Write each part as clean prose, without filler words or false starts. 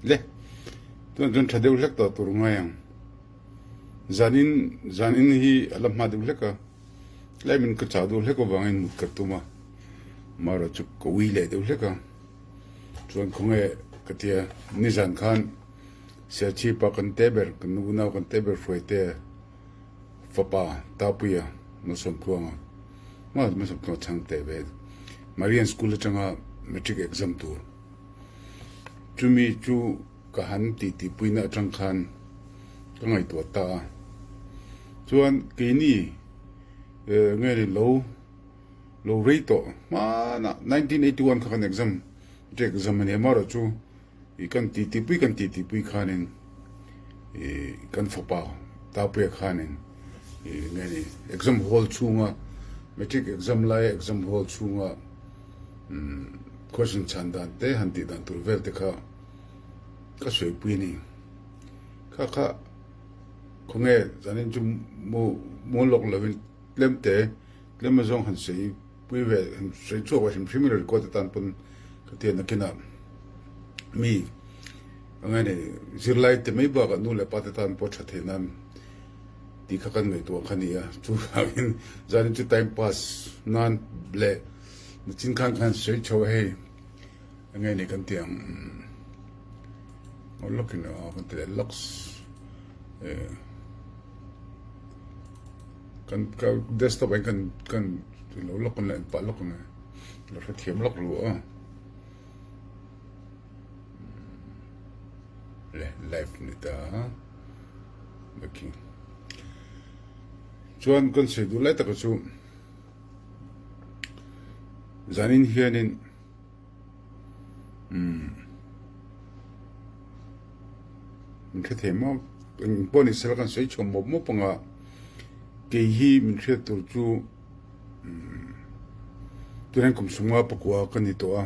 Le tunah chuan tha deuh hlek tawh tur ngai ang. Zanin zanin hi a la hma deuh hlek a, tlaimin ka chau deuh hlek avangin mut ka tum a, marawh chu ka ui leh deuh hlek a. Chuan khawnge ka tia nizan khan Serchhipa kan te ber kan unau kan te ber hruaite fapa Tapuia Malsawmtluanga Malsawmtluanga chhang teh ve Marian School atanga Matric exam tur chumi chu ka han tih tihpuina atang khan ka ngaihtuah ta a chuan keini nge ni lo lo rei tawh hmanah 1981 kha kan exam matric exam a ni a amaherawhchu I kan titipui kan titipui khanin i kan fapa Tapuia khanin i nge ni exam hall chhunga matric exam laia exam hall chhunga umm question chhan dan te han tih dan tur vel te kha ka sawi pui a ni. Kha kha khawnge zanin chu mu mu lawk lovin tlem te tlem azawng han sawi Pui ve sawi chhuak ve hrim hrim in record atan pawn ka ti a nakinah mi eng nge zirlai te mai bakah nu leh pa te tan pawh tha thei nan tih kha kan ngaihtuah kha a ni a chuvangin zanin chu time pass nan leh nachin khan khan sawi chho a hei eng nge ni kan tih ang aw lawkin aw kan ti leh lawks eh. Kan ka desktop ah hian kan kan lo lawk ang leh pah lawk ang e lo hrethiam lawk lu a le live ni ta okay chuan kan sawi duh lai taka chu zanin hianin Umm min hre thei maw eng pawh ni sela kan sawi chhuah mawp mawp ang a kei hi min hriat tur chu umm tunah hian kum sawmnga pakua ka ni tawh a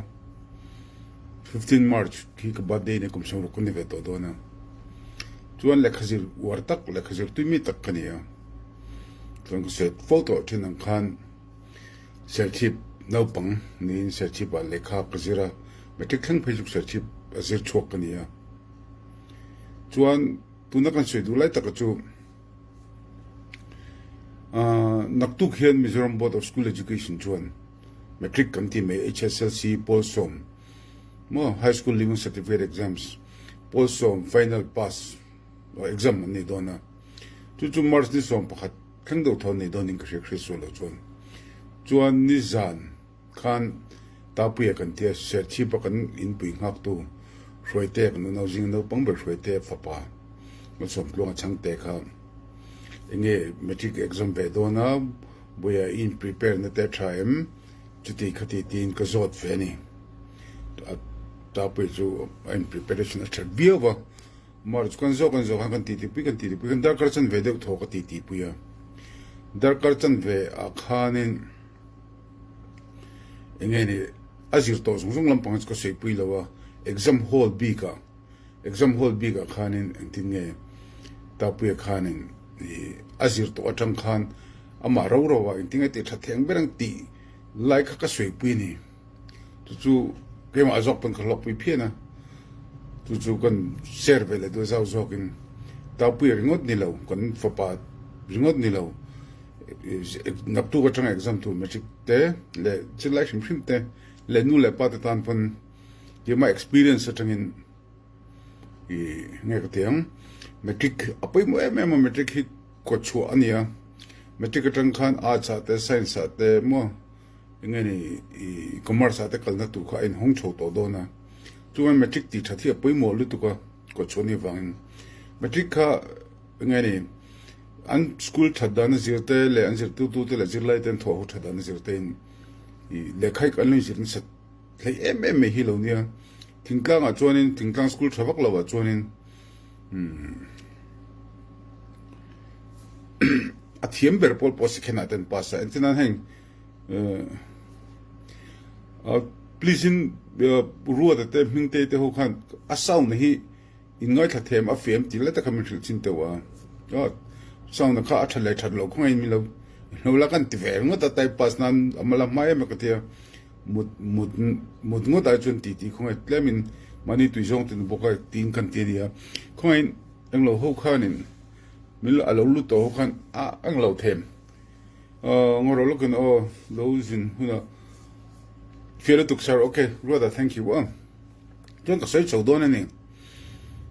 15 March khi ka birthday nia kum 60 ka ni ve tawh dawn a chuan lehkha zir uar tak lehkha zir tui mi tak ka ni a chuan ka sawi fo tawh thin ang khan. Serchhip naupang niin Serchhip ah lehkha ka zir a, matric thleng phei chu Serchhip a zir chhuak ka ni a. Chuan tuna kan sawi duh lai taka chu aah naktuk hian Mizoram Board of School Education chuan matric kan tih mai HSLC pawl sawm maw High School Leaving Certificate Exams pawl sawm final pass exam an nei dawn a, chu chu March ni 11 Thleng deuh thawn nei dawnin ka hria Kristo lo chuan chuan nizan khan Tapuia kan tia Serchhipa kan inpui nghaktu Hruaitea kan unau zinga naupang ber Hruaitea fapa Malsawmtluanga chhangte kha enge matric exam ve dawn a buaia i in prepare na te a tha em chuti khati tiin ka zawt ve a ni. Tapuia chu a in preparation a that viau va. March kan zawk kan zawk khan kan titi pui kan titi pui kan darkar chanve deuh thaw ka titi pui a darkar chanve ah khanin eng nge ni a zir tawh zawng zawng lampang chu ka sawi pui lo a exam hall bik ah exam hall bik ah khanin engtin nge tapuia khanin ih a zir tawh atang khan amah ro ro ah engtin nge tih that thei ang ber ang tih lai kha ka sawi pui a ni. Chu chu keimah zawk pawn ka hlawkpui phian a, chu chu kan share ve leh duh zau zawkin Taupuia ringawt ni lo, kan fapa ringawt ni lo, naktuk atanga exam tur matric te leh zirlai hrim hrim te leh nu leh pa te tan pawn keimah experience atangin i nge ka ti ang matric a pawimawh em em a matric hi kawtchhuah a ni a, matric atang khan arts ah te science ah te maw. Enge ni i commerce ah te kalna tur kha a inhawng chho tawh dawn a, chuan matric tih that hi a pawimawh lutuk a kawtchhuah ni avangin matric kha enge ni an school that dan a zir te leh an zirtirtu te leh zirlai te an thawh ho that dan a zir te in i lehkha hi an lo inzir nasa hlei em em mai hi lo nia thingtlang ah chuanin thingtlang school tha vak lo ah chuanin umm a thiam ber pawl pawh second ah te an pass a engtin nan heng. Please in Ruata te hming te te ho khan a sound hi in ngaithla them a fem ti lai tak kha min hrilh chin teuh a sound kha a that leh that loh khawngaih in min lo lo la kan ti ve ringawt a type pass nan a mala hma em a ka tia mut mut mut ngawt ai chuan ti ti khawngaih tlem in. Mahni tui zawng te ni bawk a tiin kan ti a nia. Khawngaihin englo ho khanin min a lo lut tawh ho khan a englo them ngawrh lawkin aw lo zin hunah fiah lutuk sir ok Ruata thank you a. Chuan ka sawi chho dawn a ni.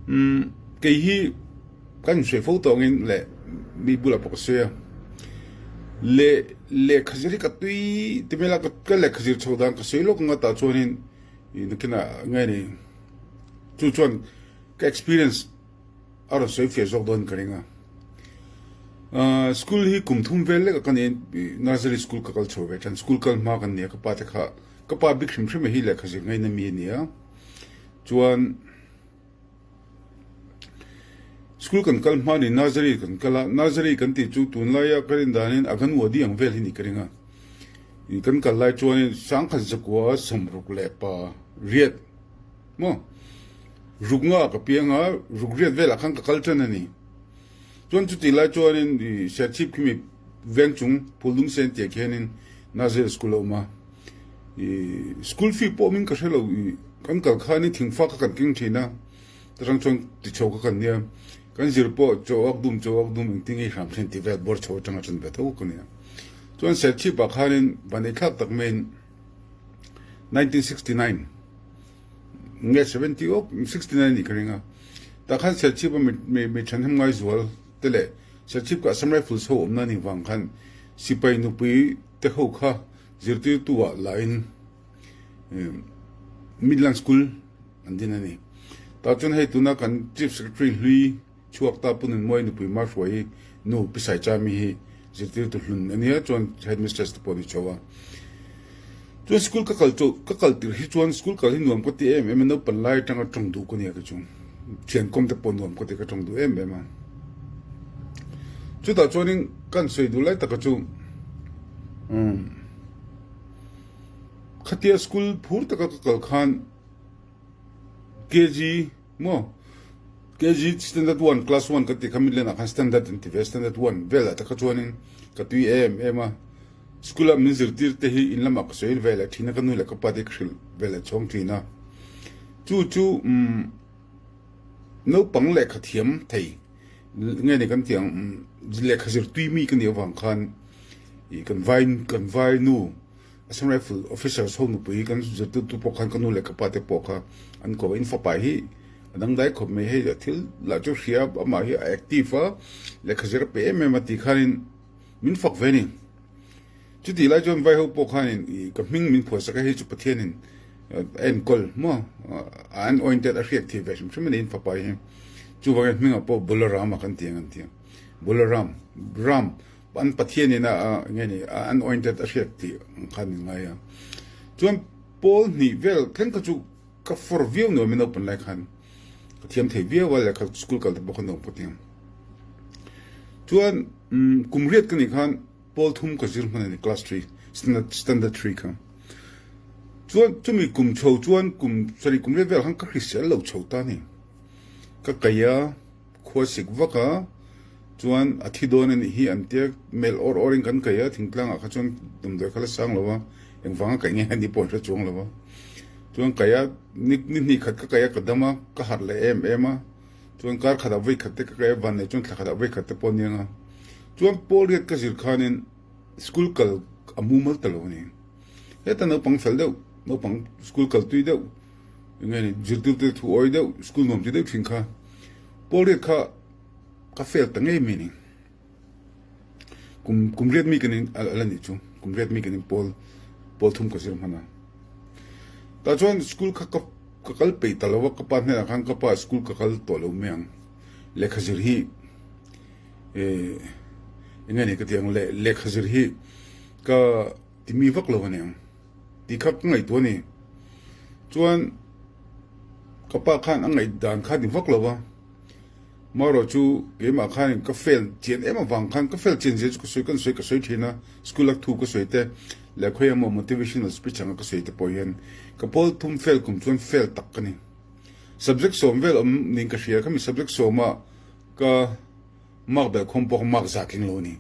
Umm kei hi kan inhruai fo tawh angin leh mi bulah pawh ka sawi a. Leh lehkha zir hi ka tui ti mai la ka lehkha zir chho dan ka sawi lawk anga tah chuanin ih nakinah nge ni chu chuan ka experience a rawn sawi fiah zawk dawn ka ring a. Ahh school hi kum thum vel lek a ka ni nursery school ka kal chho ve than school kal hma kan ni a ka pa te kha Ka pa bik hrim hrim hi lehkha zir ngaina mi a ni a, chuan school kan kal hma ni nursery kan kal a, nursery kan tih chu tunlaia ka rin danin a kan wadi ang vel hi ni ka ring a, kan kal lai chuanin sangkhat zakua sawmruk leh pa riat maw ruk nga ka piang a, ruk riat velah khan ka kal tan a ni. Chuan chutih lai chuanin i Serchhip khi mi veng chung Phuldung Sen tih ah khianin Nursery School a awm a. I school fee pawh min ka hre lo i kan kal khanin thingfa kha kan keng thin a, ta tang chuan tichho kha kan nia. Kan zir pawh chaw awk dum chaw awk dum engtin nge i hram thin tih vel bawr chho atanga tan ve tho ka nia. Chuan Serchhip ah khanin Vaneihthlak tak maiin 1969 nge 70 awk 69 nih ka ring a tah khan Serchhip a mi mi thahnem ngai zual te leh Serchhip ka Assam Rifles ho awmna nih vang khan sipai nupui te ho kha zirtirtu ah lah in Midland School an din a ni. Tah chuan hei tuna kan Chief Secretary hlui Chhuak ta Pu Nunmuai nupui Mahruai hi nu Pi Saichami hi zirtirtu hlun a nia chuan headmistress te pawh a ni chho a. Chuan school ka kal chu ka kal tirh hi chuan school kal hi nuam ka ti em em a naupan lai atanga tawng duh ka nia ka chu thian kawm te pawh nuam ka ti ka tawng duh em em a. Chutah chuanin kan sawi duh lai taka chu umm khatia school phur taka ka kal khan KG Maw? KG standard one, class one ka tih kha midland ah khan standard an ti ve a, standard one velah te kha chuanin ka tui em em a, school ah min zirtir te hi in lamah ka sawi ve leh thin a, ka nu leh ka pa te ka hrilh ve leh chhawng thin a, chu chu umm naupang lehkha thiam thei nge ni kan tih ang umm lehkha zir tui mi ka nih avang khan ih kan vai kan vai nu Assam Rifle officers ho nupui kan zirtirtu pawh khan ka nu leh ka pa te pawh kha an ko a, in fapa hi a dangdai khawp mai hei a thil lah chu hria amah hi a active a lehkha zir a pe em em a tih khanin min fak ve a ni. Chutih lai chuan vai ho pawh khanin ih ka hming min phuahsak a hei chu Pathianin a enkawl maw a anointed a hriat thih ve hrim hrim a ni in fapa hi chuvangin hmingah pawh Balaram a kan ti ang an ti a Balaram Ram An Pathian in a nge ni a anointed a hriat tih ang khan min ngai a. Chuan Paul hnih vel thleng kha chu ka for viau nuam in naupang lai khan ka thiam thei viau a lehkha school kal te pawh kha nuam ka ti ang. Chuan kum riat ka nih khan Paul thum ka zir hman a ni class three standard standard three kha. Chuan chumi kum chho chuan kum sorry kum riat vel khan ka hrisel lo chho ta a ni. Ka kai a. Khua sik vak a, chuan a thi dawn a nih hi an tia melh awr awr in kan kaih a, thingtlang ah kha chuan damdawi kha la sang lo a, engvang a kaih nge a ni pawh an hre chuang lo a, chuan kaih a ni ni hnih khat ka kaih a ka dam a, ka harh leh em em a, chuan kar khat ah vawi khat te ka kaih a, van nei chuan thla khat ah vawi khat te pawh a ni ang a, chuan pawl riat ka zir khanin school kal a mumal ta lo a ni, heta naupang fel deuh naupang school kal tui deuh. Enge ni zirtirtu thu awi deuh school nuam ti deuh thin kha pawl riat kha ka fail ta ngei mai ni kum kum riat mi kan in ala nih chu kum riat mi kan in pawl pawl thum ka zir hman a tah chuan school kha ka ka kal peih ta lo a ka pa hnenah khan ka pa school ka kal tawh lo mai ang lehkha zir hi eh enge ni ka ti ang leh lehkha zir hi ka ti mi vak lo a ni ang. Ti kha ka ngaihtuah a ni. Chuan ka pa khan a ngaih dan kha ni vak lo va, marawh chu keimah khanin ka fail chian em avang khan ka fail chian zia chu ka sawi kan sawi ka sawi thin a, school a thu ka sawi te leh khawi emaw motivational speech anga ka sawi te pawh hian ka pawl thum fail kum chuan fail tak ka ni. Subject sawm vel awm niin ka hria, khami subject sawma ka Mark belh khawm pawh kha mark zah tling lo a ni.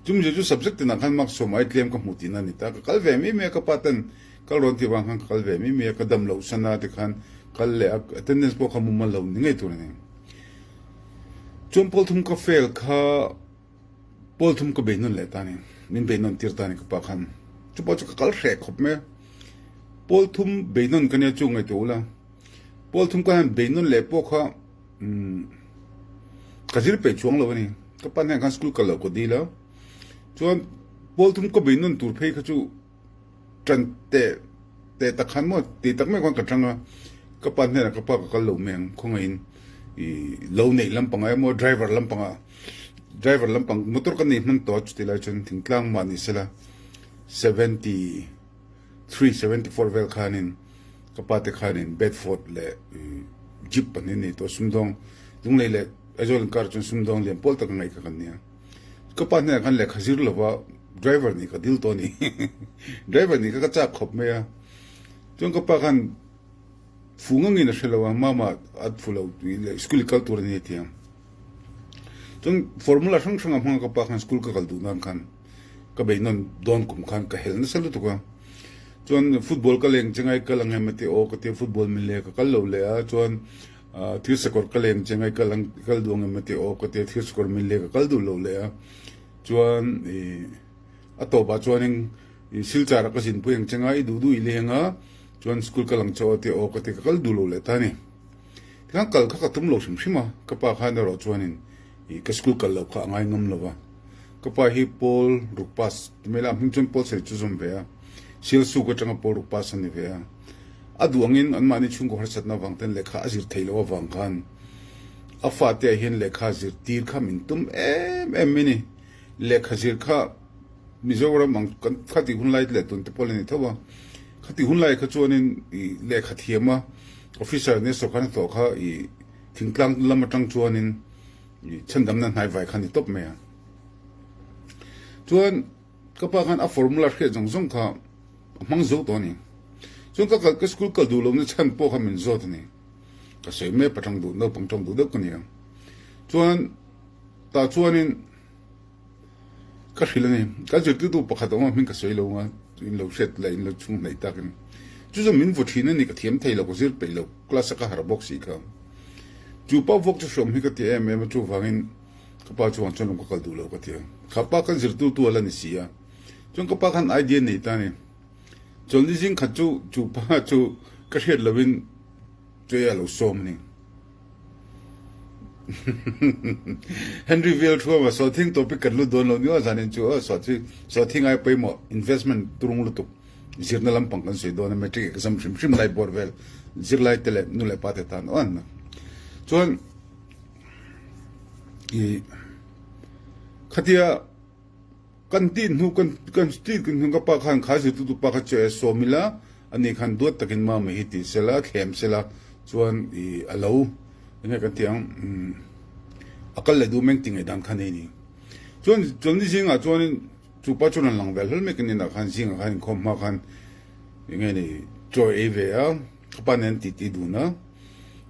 Chumi chu subject tinah khan mark sawm ai tlem ka hmuh tihna a ni ta. Ka kal ve mai mai a, ka pa ten kal rawn tih vang khan ka kal ve mai mai a, ka dam loh sana te khan kal leh a, attendance pawh kha mumal lo ni ngei tur a ni. Chuan pawl thum ka fail kha pawl thum ka bei nawn leh ta a ni, min bei nawn tir ta a ni ka pa khan. Chu pawh chu ka kal hreh khawp mai a, pawl thum bei nawn ka nia chu ngaihtuah ula, pawl thum ka han bei nawn leh pawh kha umm ka zir peih chuang lo a ni. Ka pa hnenah khan school kal loh ka dil a, chuan pawl thum ka bei nawn tur phei kha chu Ṭan teh teh tak khan maw tih tak mai khan ka ṭang a, ka pa hnenah ka pa ka kal lo mai ang khawngaihin ih lo neih lampangah emaw driver lampangah driver lampang motor ka nei hman tawh a chuti lai chuan thingtlang mah ni sela 73 74 vel khanin ka pa te khanin Bedford leh ih jeep pahnih nei tawh sumdawng Lunglei leh Aizawl inkar chuan sumdawng lian pawl tak a ngaih kha kan nia. Ka pa hnenah khan lehkha zir lova driver nih ka dil tawh a ni. Driver nih kha ka chak khawp mai a. Chuan ka pa khan fu ngangin a hre lo a, mama a fu lo leh school i kal tur a ni a ti a. Chuan formula hrang hrang a hmang a ka pa khan school ka kal duh nan khan ka bei nawn dawn kum khan ka helh nasa lutuk a. Chuan football ka leng che ngai kal ang em a ti aw ka ti a, football min leh ka kal lo leh a chuan Thil sakawr ka leng che ngai kal ang kal duh ang em a ti aw ka ti a, thil sakawr min leh ka kal duh lo leh a, chuan ih a tawpah chuanin ih silchar ah ka zinpui ang che ngai i duh duh i leng a, chuan school kal ang che aw a ti aw ka ti ka kal duh lo leh ta a ni. Tikhan kal kha ka tum lo hrim hrim a, ka pa khan erawh chuanin ih ka school kal loh kha a ngai ngam lo va, ka pa hi Paul ruk pass ti mai la a hming chuan Paul Seri chu zawm ve a, Sialsuk atanga Paul ruk pass a ni ve a. A duh angin anmahni chhungkaw harsatna avang ten lehkha a zir theih loh avang khan a fate ah hian lehkha zirtir kha min tum em em mai ni. Lehkha zir kha Mizoram ang kan khati hun lai leh tun te pawh la ni tho a, khati hun lai kha chuanin ih lehkha thiam a officer nia sawrkar hnathawh kha ih thingtlang lam atang chuanin ih chhandamna hnaivai kha a ni tawp mai a. Chuan ka pa khan a formula hriat zawng zawng kha a hmang zo tawh a ni. Chuan ka kal ka school kal duh lohna chhan pawh kha min zawt a ni. Ka sawi mai a patang duh naupang tawng duh deuh ka ni ang. Chuan tah chuanin ka hrilh a ni. Kan zirtirtu pakhat a awm a hming ka sawi lo ang a, in lo hriat leh in lo chhung hnaih takin. Chu chuan min vaw thin a ni ka thiam thei lo ka zir peih lo class a ka harh bawk si kha. Chu pa vawk chu hrawm hi ka ti em em a chuvangin ka pa chuan chuan lawm ka kal duh lo ka ti a. Kha pa kan zirtirtu a la ni si a. Chuan ka pa khan idea nei ta a ni. Chawlhni zing khat chu chu pa chu ka hriat loin Chawia lo sawm a ni. Henry Vel Thuama sawhthing topic kan lut dawn lo ni aw zanin chu aw sawhthing sawhthing ai pawimawh investment turung lutuk zirna lampang kan sawi dawn a matric exam hrim hrim lai bawr vel zirlai te leh nu leh pa te tan aw an chuan i khatia Kan tih hnu kan kan tih hnu ka pa khan kha zirtirtu pa kha che sawm ila ani khan duat takin mama hi ti sela thlem sela chuan i a lo enge kan tih ang a kal leh duh meng ti ngaih dan kha nei ni chuan chuan ni zingah chuanin chu pa chuan an lang vel hlel mai kan inah khan zingah khan inkhawm hma khan enge ni chaw ei ve a ka pa nen ti ti dun a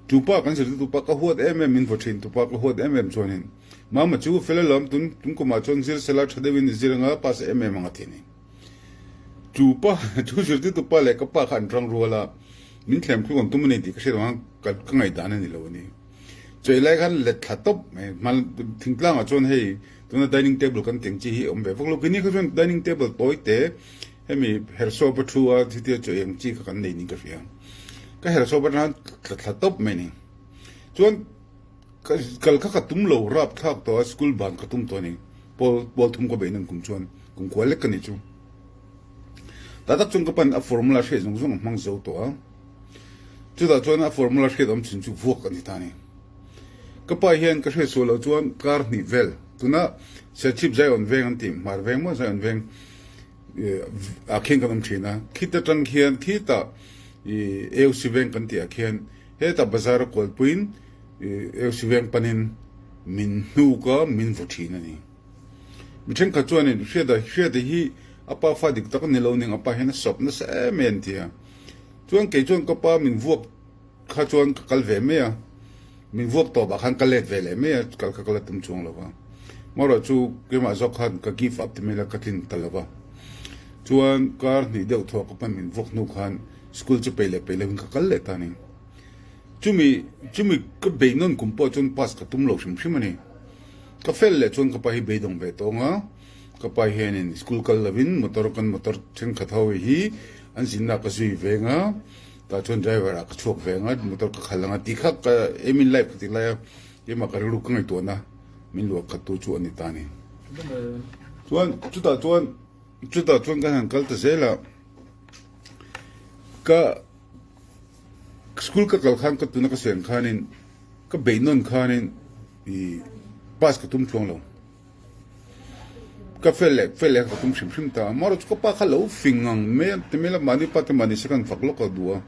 chu pa kan zirtirtu pa ka huat em em min vaw thin tu pa ka huat em em chuanin Mama chu fel alawm tun tun kumah chuan zir sela tha deuhin i zir anga pass em em ang a ti ni. Chu pa chu zirtirtu pa leh ka pa kha an rang rual a, min thlem thluk an tum a ni tih ka hriat avang ka ka ngaihdan a ni lo a ni. Chawih lai khan let thla tawp mai hman thingtlangah chuan hei tuna dining table kan teng chi hi a awm ve vak lo. Keini kha chuan dining table tawi te hemi herhsawp a thu a chutia chawih ang chi kha kan nei niin ka hria. Ka herhsawp atang thla thla tawp mai a ni. Chuan Ka kal kha ka tum lo rap thlak tawh a school ban ka tum tawh a ni pawl pawl thum ka beih nan kum chuan kum kual lek ka ni chu tah tak chuan ka pan a formula hriat zawng zawng a hmang zo tawh a chutah chuan a formula hriat awm chhun chu vuak a ni ta a ni ka pa hian ka hriat sual loh chuan kar hnih vel tuna Serchhip Zion veng an tih hmar veng maw Zion veng ah khian kan awm thin a khit atang khian khitah ih AOC veng kan tih ah khian hetah bazar a kualpuiin Eusi veng panin min hnuk a, min vaw thin a ni. Mi thenkhat chuanin Hriata Hriata hi a pa fa dik tak a ni lo ning, a pa hian a sawp nasa em em an ti a. Chuan kei chuan ka pa min vuak kha chuan ka kal ve mai a, min vuak tawpah khan ka let ve leh mai a, kal kha ka la tum chuang lo va. Marawh chu keimah zawk khan ka give up ti mai la ka tlin ta lo va. Chuan kar hnih deuh thuah ka pan min vuak hnu khan school chu peih leh peih lovin ka kal leh ta a ni. Chumi chumi ka beihnawn kum pawh chuan pass ka tum lo hrim hrim a ni. Ka fel leh chuan ka pa hi beidawng ve tawng a, ka pa hianin school kal lovin motor kan motor thenkhat ho hi an zinna ka zui veng a, tah chuan driver ah ka chhuak veng a, motor ka khalh ang a tih kha ka aim in life ka ti lai a, keimah ka rilru ka ngaihtuahna min luah khat tu chu a ni ta a ni. Chuan chutah chuan chutah chuan kan han kal ta zel a, ka School ka kal khan ka tuna ka sawi ang khanin ka beih nawn khanin i pass ka tum chuang lo. Ka fel leh fel leh ka tum hrim hrim ta a. Amaherawhchu chu ka pa kha lo fing ang mai a, ti mai la mahni pa te mahni se kan fak lawk a duh a.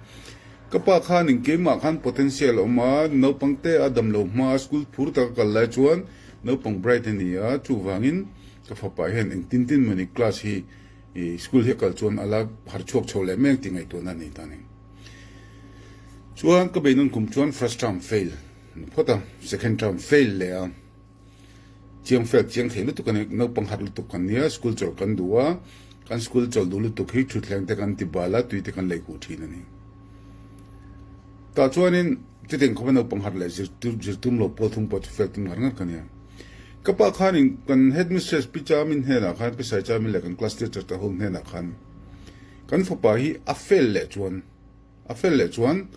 Ka pa khanin keimah khan potential a awm a, naupang te a dam lo hma a school phur taka kal lai chuan naupang bright a ni a, chuvangin ka fapa hian engtin tin mawni class hi i school hi a kal chuan a la har chhuak chho leh mek tih ngaihtuahna a nei ta a ni. Chuan ka beihnawn kum chuan first term fail ni phawt a, second term fail leh a, chiang fail chiang thei lutuk a ni, naupang harh lutuk kan nia, school chawlh kan duh a, kan school chawlh duh lutuk hi thutthleng te kan ti bal a, tui te kan lei huh thin a ni. Tah chuanin chutiang khawpa naupang harh leh zir tum lo pawl thum pawh chu fail tum ngar ngar ka nia. Ka pa khanin kan headmistress Pi Chamin hnenah khan, Pi Sai Chamin leh kan class teacher te ho hnenah khan kan fapa hi a fel leh chuan a fel leh chuan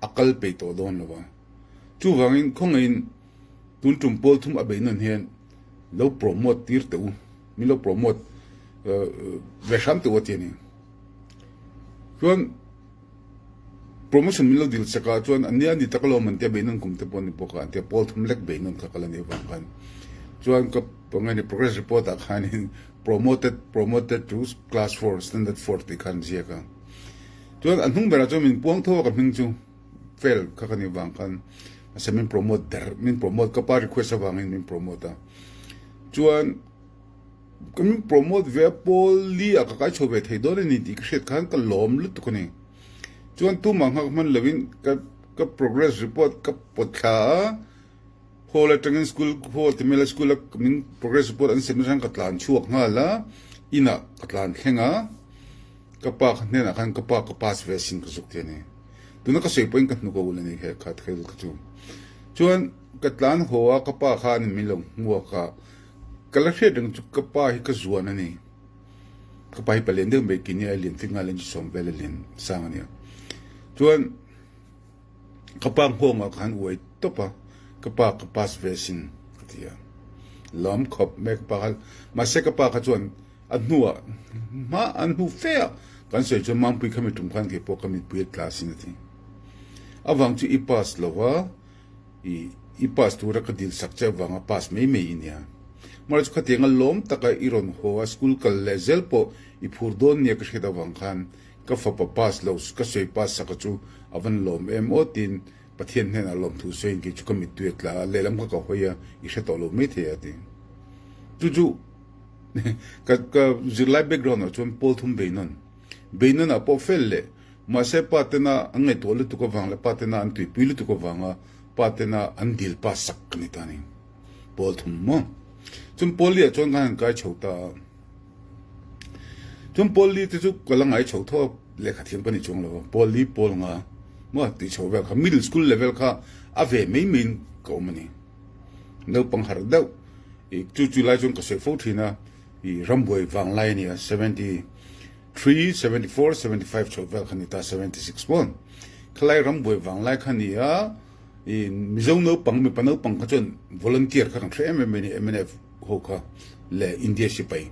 a kal peih tawh dawn lo a. Chuvangin khawngaihin tun tum pawl thum a beih nawn hian lo promote tir teh u, min lo promote ve hram teh u a ti a ni. Chuan Promotion min lo dil chak ah chuan ania ni tak alawm an tia beihnawn kum te pawh an ni bawk a an tia pawl thum lek beihnawn kha ka la nih avang khan chuan ka pangai ni progress report ah khanin promoted promoted to class four standard four tih khan ziak a chuan a hnung berah chuan min puang tho a ka hming chu fail kha ka nih avang khan mahse min promote der min promote ka pa request avangin min promote a chuan Ka min promote ve a pawl li ah ka kai chho ve thei dawn a ni tih ka hriat khan ka lawm lutuk a ni. Chuan tumah nghak hman lovin ka ka progress report ka pawt thla a, hall atangin school hall ti mela school a min progress report an sem atang ka tlan chhuak nghal a, inah ka tlan thleng a, ka pa hnenah khan ka pa ka pass ve asin ka zuk ti a ni. Tuna ka sawi pawhin ka hnuk a ulh a ni he kha thil kha chu. Chuan ka tlan haw a ka pa khan min lo hmuak a. Ka la hriat reng chu ka pa hi ka zuan a ni. Ka pa hi palian deuh mai kini a lian fik ngai lenchi sawm vel a lian sang a nia. Chuan ka pa nghawngah khan uai tawp a, ka pa ka pass ve sin ka ti a. Lawm khawp mai ka pa kha, mahse ka pa kha chuan a hnuah hma an hnu fe a kan sawi chuan Mampui kha mi tum khan kei pawh ka mitpui a tla sin a ti. Avang chu i pass lo va. I i pass tura ka dil sak che avanga pass mai mai i nia. Mahse chu khatianga lawm taka i rawn haw a, school kal leh zel pawh i phur dawn nia ka hriat avang khan ka fapa pass lo ka sawi pass saka chu a van lawm em aw tiin Pathian hnenah lawmthu sawiin kei chu ka mittui a tla a, lehlam kha ka hawi a, i hre tawh lo mai thei a ti. Chu chu ka ka zirlai background ah chuan pawl thum beinawn beinawn ah pawh fel leh Mahse pa tena an ngaihtuah lutuk avang leh pa tena an tuipui lutuk avanga pa tena an dil pa sak ka ni ta ni. Pawl thum maw? Chuan Paul Lee ah chuan kan han kai chho ta a. Chuan Paul Lee te chu ka la ngai chho tho a, lehkha thiam ka ni chuang lo va. Paul Lee pawl nga maw tih chho vel kha middle school level kha a ve mai mai in ka awm a ni. Naupang harh deuh i chu chu lai chuan ka sawi fo thin a, i rambuai vanglai a ni a, 70 3, 74, 75 chho vel kha ni ta, 76 pawh. Khalai rambuai vanglai kha ni a, i Mizo naupang, mipa naupang kha chuan volunteer kha kan hre em em mai ni, mnf ho kha leh India sipai.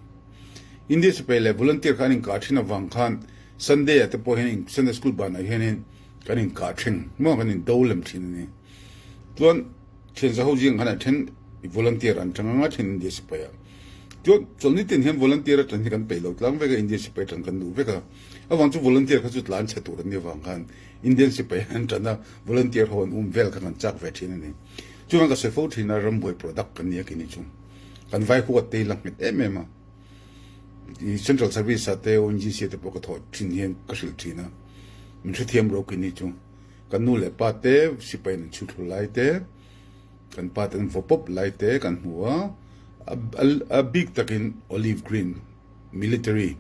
India sipai leh volunteer kha an inkah thin avang khan Sunday ah te pawh hian Sunday school banah hianin kan inkah thin maw, kan indo lem thin a ni. Chuan Thian zaho zing khan a then i volunteer an tang anga then India sipai ah. Chuan chawlhni tin hian volunteer atan hi kan peih lo tlang vek a, India sipai tan kan duh vek a. Avang chu volunteer kha chu tlan chhe tur an nih avang khan Indian sipai an tan a, volunteer ho an um vel kha kan chak ve thin a ni. Chuvang ka sawi fo thin a, rambuai product kan ni a kini chu. Kan vai huat te hi la nghet em em a. I Central Service ah te ONGC ah te pawh ka thawh thin hian ka hrilh thin a, min hrethiam ro kini chu. Kan nu leh pa te sipai an chhu thlu lai te, kan pa te an vaw pawp lai te kan hmu a, a bik takin olive green military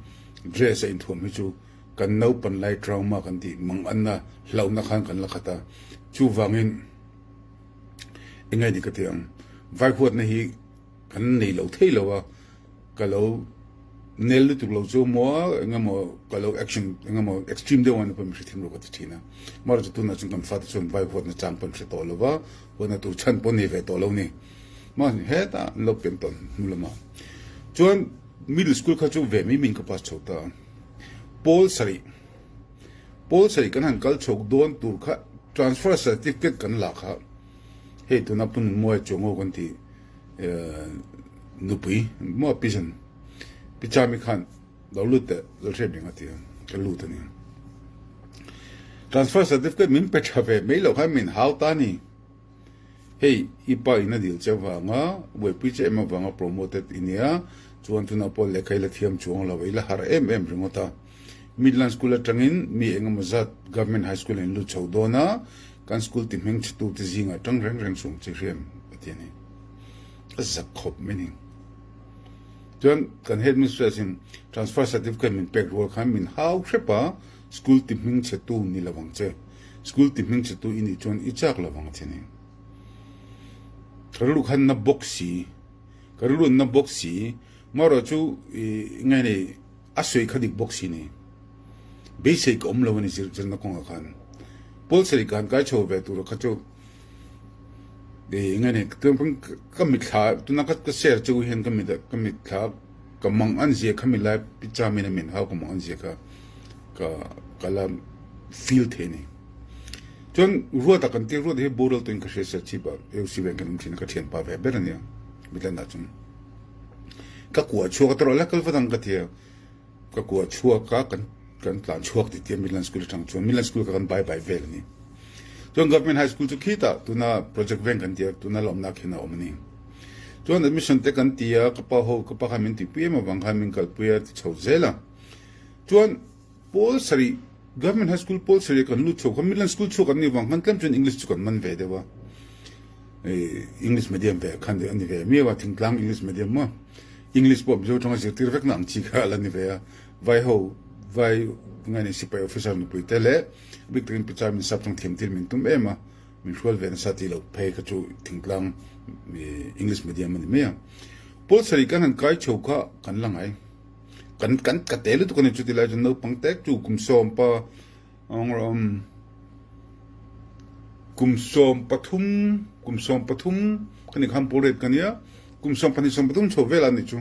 dress a inthuam hi chu kan naupan lai trauma kan tih mang anna hlauhna khan kan la khat a. Chuvangin eng nge ni ka ti ang, vai huatna hi kan nei lo thei lo a, ka lo nel lutuk lo chu maw eng emaw ka lo action eng emaw extreme deuh an pawh min hrethiam lo ka ti thin a. Amaherawhchu tunah chuan kan fate chuan vai huatna chang pawh an hre tawh lo va, huatna tur chhan pawh nei ve tawh lo ni. Mahni hetah an lo pian tawh hnu lamah chuan middle school kha chu ve mai min ka pass chho ta a. Pawl sarih Pawl sarih kan han kal chhawk dawn tur kha transfer certificate kan la kha hei tuna Pu Nunmawia Chuango kan tih nupui maw pi zan pi Chami khan lo lut teh lo hriat reng a ti a ka lut a ni. Transfer certificate min pe tha ve mai loh khan min hau ta a ni. Hei i pa in a dil che avanga buaipui che em avanga promoted i nia chuan tunah pawh lehkha i la thiam chuang lo i la harh em em ringawt a. Midland School atangin mi engemaw zat Government High School in lut chho dawn a, kan school ti hming chhetu te zingah tang reng reng sung chi hriam a ti a ni. A zak khawp mai ni. Chuan kan headmistress in transfer certificate min pek rual khan min hau hrep a, school ti hming chhetu ni lo ang che. School ti hming chhetu i nih chuan i chak lo ang a ti a ni. Ka rilru khan na bawk si, ka rilru na bawk si, marawh chu i nge ni, A sawi kha dik bawk si ni. Beisei ka awm lo a ni zirtirna kawngah khan. Paul sarih ka han kai chho ve tur kha chu i nge ni ka mitthla tuna ka share chu hian ka mit ka mitthla ka mang an zia kha mi lai picha min a min hau ka mang an zia kha ka ka la feel thei ni. Chuan ruata kan ti ruata hi boral tuin ka hria sia chip ah AOC bank an awm thin a ka thianpa ve ber a nia Midland ah chuan. Ka kuah chhuak a tawrh la kal vat ang ka ti a, ka kuah chhuak a kan kan tlan chhuak tih tia Midland School atang chuan Midland School kha kan bye bye vel a ni. Chuan Government High School chu khitah tuna project veng kan ti a tuna la awmna khian a awm a ni. Chuan admission te kan ti a ka pa ho ka pa khan min tihpui em avang khan min kalpui a ti chho zel a. Chuan Pawl sarih, Government High School pawl sarih kan lut chho kha Midland School chhuak an nih vang khan tlem chuan English chu kan man ve deuh a, English medium ve khan a ni ve miau a, thingtlang English medium maw, English pawh Mizo tanga zirtir vekna ang chi kha a la ni ve a, vai ho, vai nge ni sipai officer nupui te leh a bik takin Pichai min sap tang thiam tir min tum em a, min hrual ve nasa tih loh phei kha chu thingtlang English medium a ni mai a. Pawl sarih kan han kai chho kha kan la ngai. Kan kan ka te lutuk a ni chuti lai chuan naupang tek chu kum sawmpa kum 13 kum 13 ka ni khan pawl ret ka nia kum 12 13 chho vel a ni chu